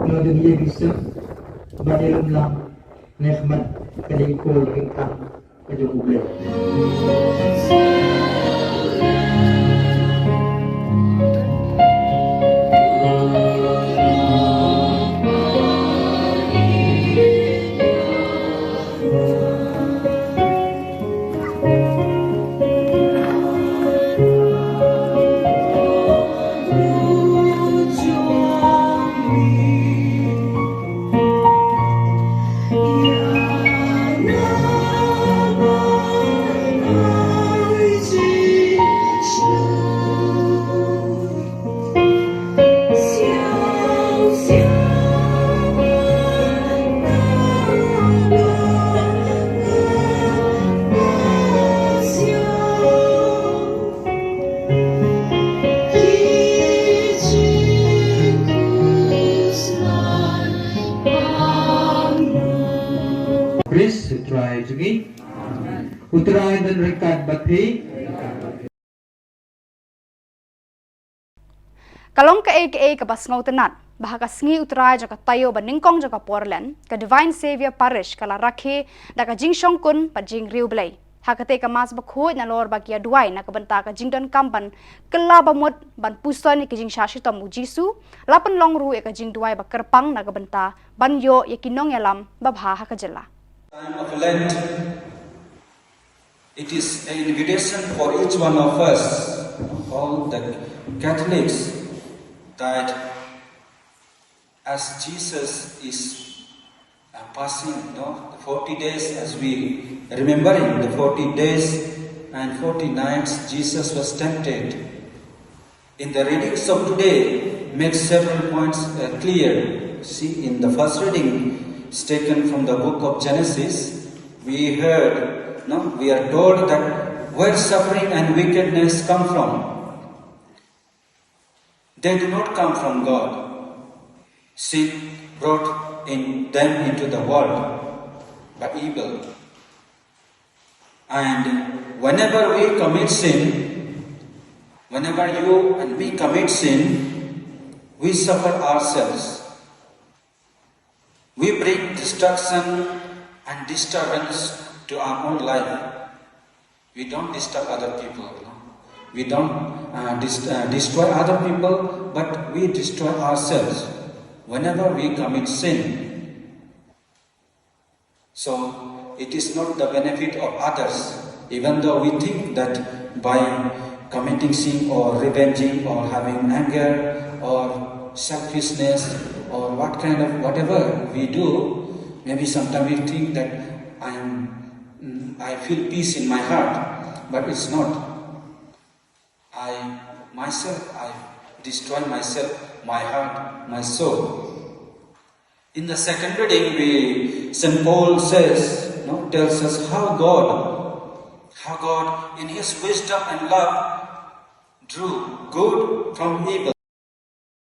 la dang ïa ki sep ba ïa lem lang ne khmat ka dei ko la king tang ka jong u Blei. Trai jong ngi. U Trai un don ryngkat bad phi. Ka long kaei kaei kaba sngewtynnat ba ha ka sngi U Trai jong ka taïew ba nyngkong jong ka Portland, ka Divine Saviour Parish ka la rakhe da ka jingshongkun bad jingriewblei. Ha katei ka Mass bakhuid nalor ba ki ïa duwai na ka bynta ka jingdonkam ban kylla bamut ban puson ïa ka jingshah shitom U Jisu, la pynlong ruh ïa ka jingduwai ba kyrpang na ka bynta ban ïoh ïa ki nongïalam babha ha ka jylla. Time of Lent, it is an invitation for each one of us, all the Catholics, that as Jesus is uh, passing, no, the forty days, as we remembering the forty days and forty nights Jesus was tempted. In the readings of today, make several points uh, clear. See, in the first reading, is taken from the book of Genesis, we heard, no, we are told that where suffering and wickedness come from, they do not come from God. Sin brought in them into the world by evil. And whenever we commit sin, whenever you and me commit sin, we suffer ourselves. We bring destruction and disturbance to our own life. We don't disturb other people. No? We don't uh, dist- uh, destroy other people, but we destroy ourselves whenever we commit sin. So it is not the benefit of others, even though we think that by committing sin or revenging or having anger or selfishness or what kind of whatever we do, maybe sometimes we think that I'm, mm, I feel peace in my heart, but it's not. I myself, I destroy myself, my heart, my soul. In the second reading, we, Saint Paul says, no, tells us how God, how God, in His wisdom and love, drew good from evil,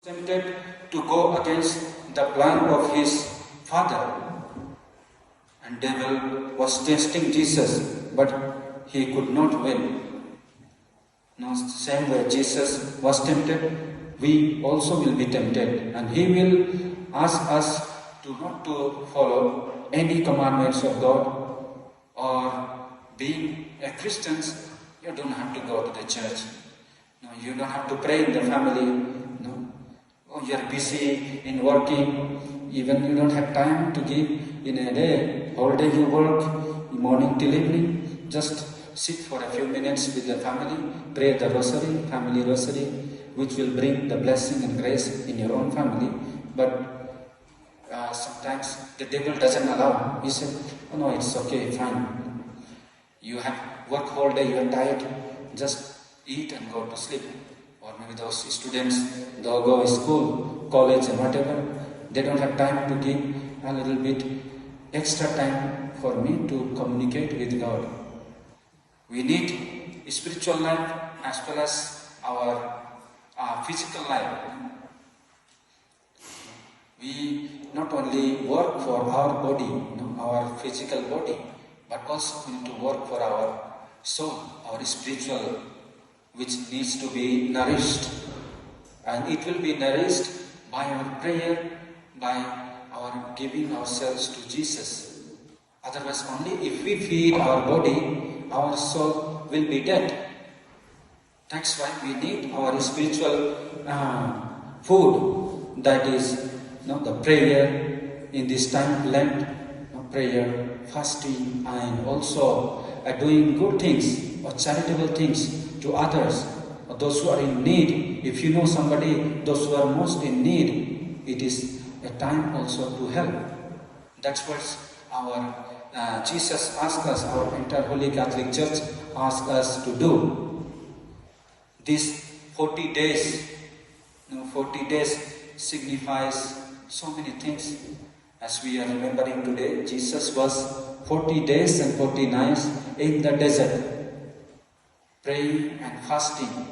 tempted to go against the plan of his Father, and devil was testing Jesus, but he could not win. Now, same way Jesus was tempted, we also will be tempted, and he will ask us to not to follow any commandments of God, or being a Christian, you don't have to go to the church. No, you don't have to pray in the family. No, Oh, you're busy in working, even you don't have time to give in a day. Whole day you work, morning till evening. Just sit for a few minutes with the family, pray the rosary, family rosary, which will bring the blessing and grace in your own family. But uh, sometimes the devil doesn't allow. He said, "Oh, no, it's okay, fine." You have work whole day, you are tired, just eat and go to sleep. Or maybe those students, they go school, college and whatever, they don't have time to give a little bit extra time for me to communicate with God. We need spiritual life as well as our uh, physical life. We not only work for our body, you know, our physical body, but also we need to work for our soul, our spiritual, which needs to be nourished. And it will be nourished by our prayer, by our giving ourselves to Jesus. Otherwise, only if we feed our body, our soul will be dead. That's why we need our spiritual uh, food, that is, you know, the prayer in this time of Lent, you know, prayer, fasting, and also uh, doing good things or charitable things to others, or those who are in need. If you know somebody, those who are most in need, it is a time also to help. That's what our uh, Jesus asked us, our entire Holy Catholic Church asked us to do. These forty days, you know, forty days signifies so many things. As we are remembering today, Jesus was forty days and forty nights in the desert, praying and fasting.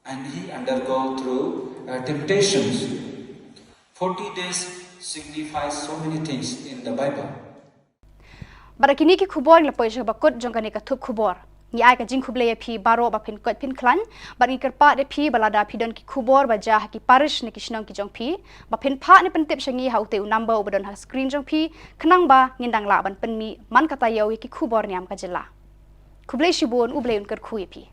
And he undergo through uh, temptations. forty days signifies so many things in the Bible. Bad da kine ki khubor ngi la poi sha kaba kut jong kane ka thup khubor. Ngi ai ka jingkhublei ïa phi baroh ba phin koit phin khlaiñ, bad ngi kyrpad ïa phi ba lada phi don ki khubor ba jia ha ki parish ne ki shnong ki jong phi, ba phin phah ne pyntip sha ngi ha utei u number uba don ha screen jong phi, khnang ba ngin dang lah ban pynmih man ka taïew ïa ki khubor niam ka jylla. Khublei shibun, U Blei un kyrkhu ïa phi.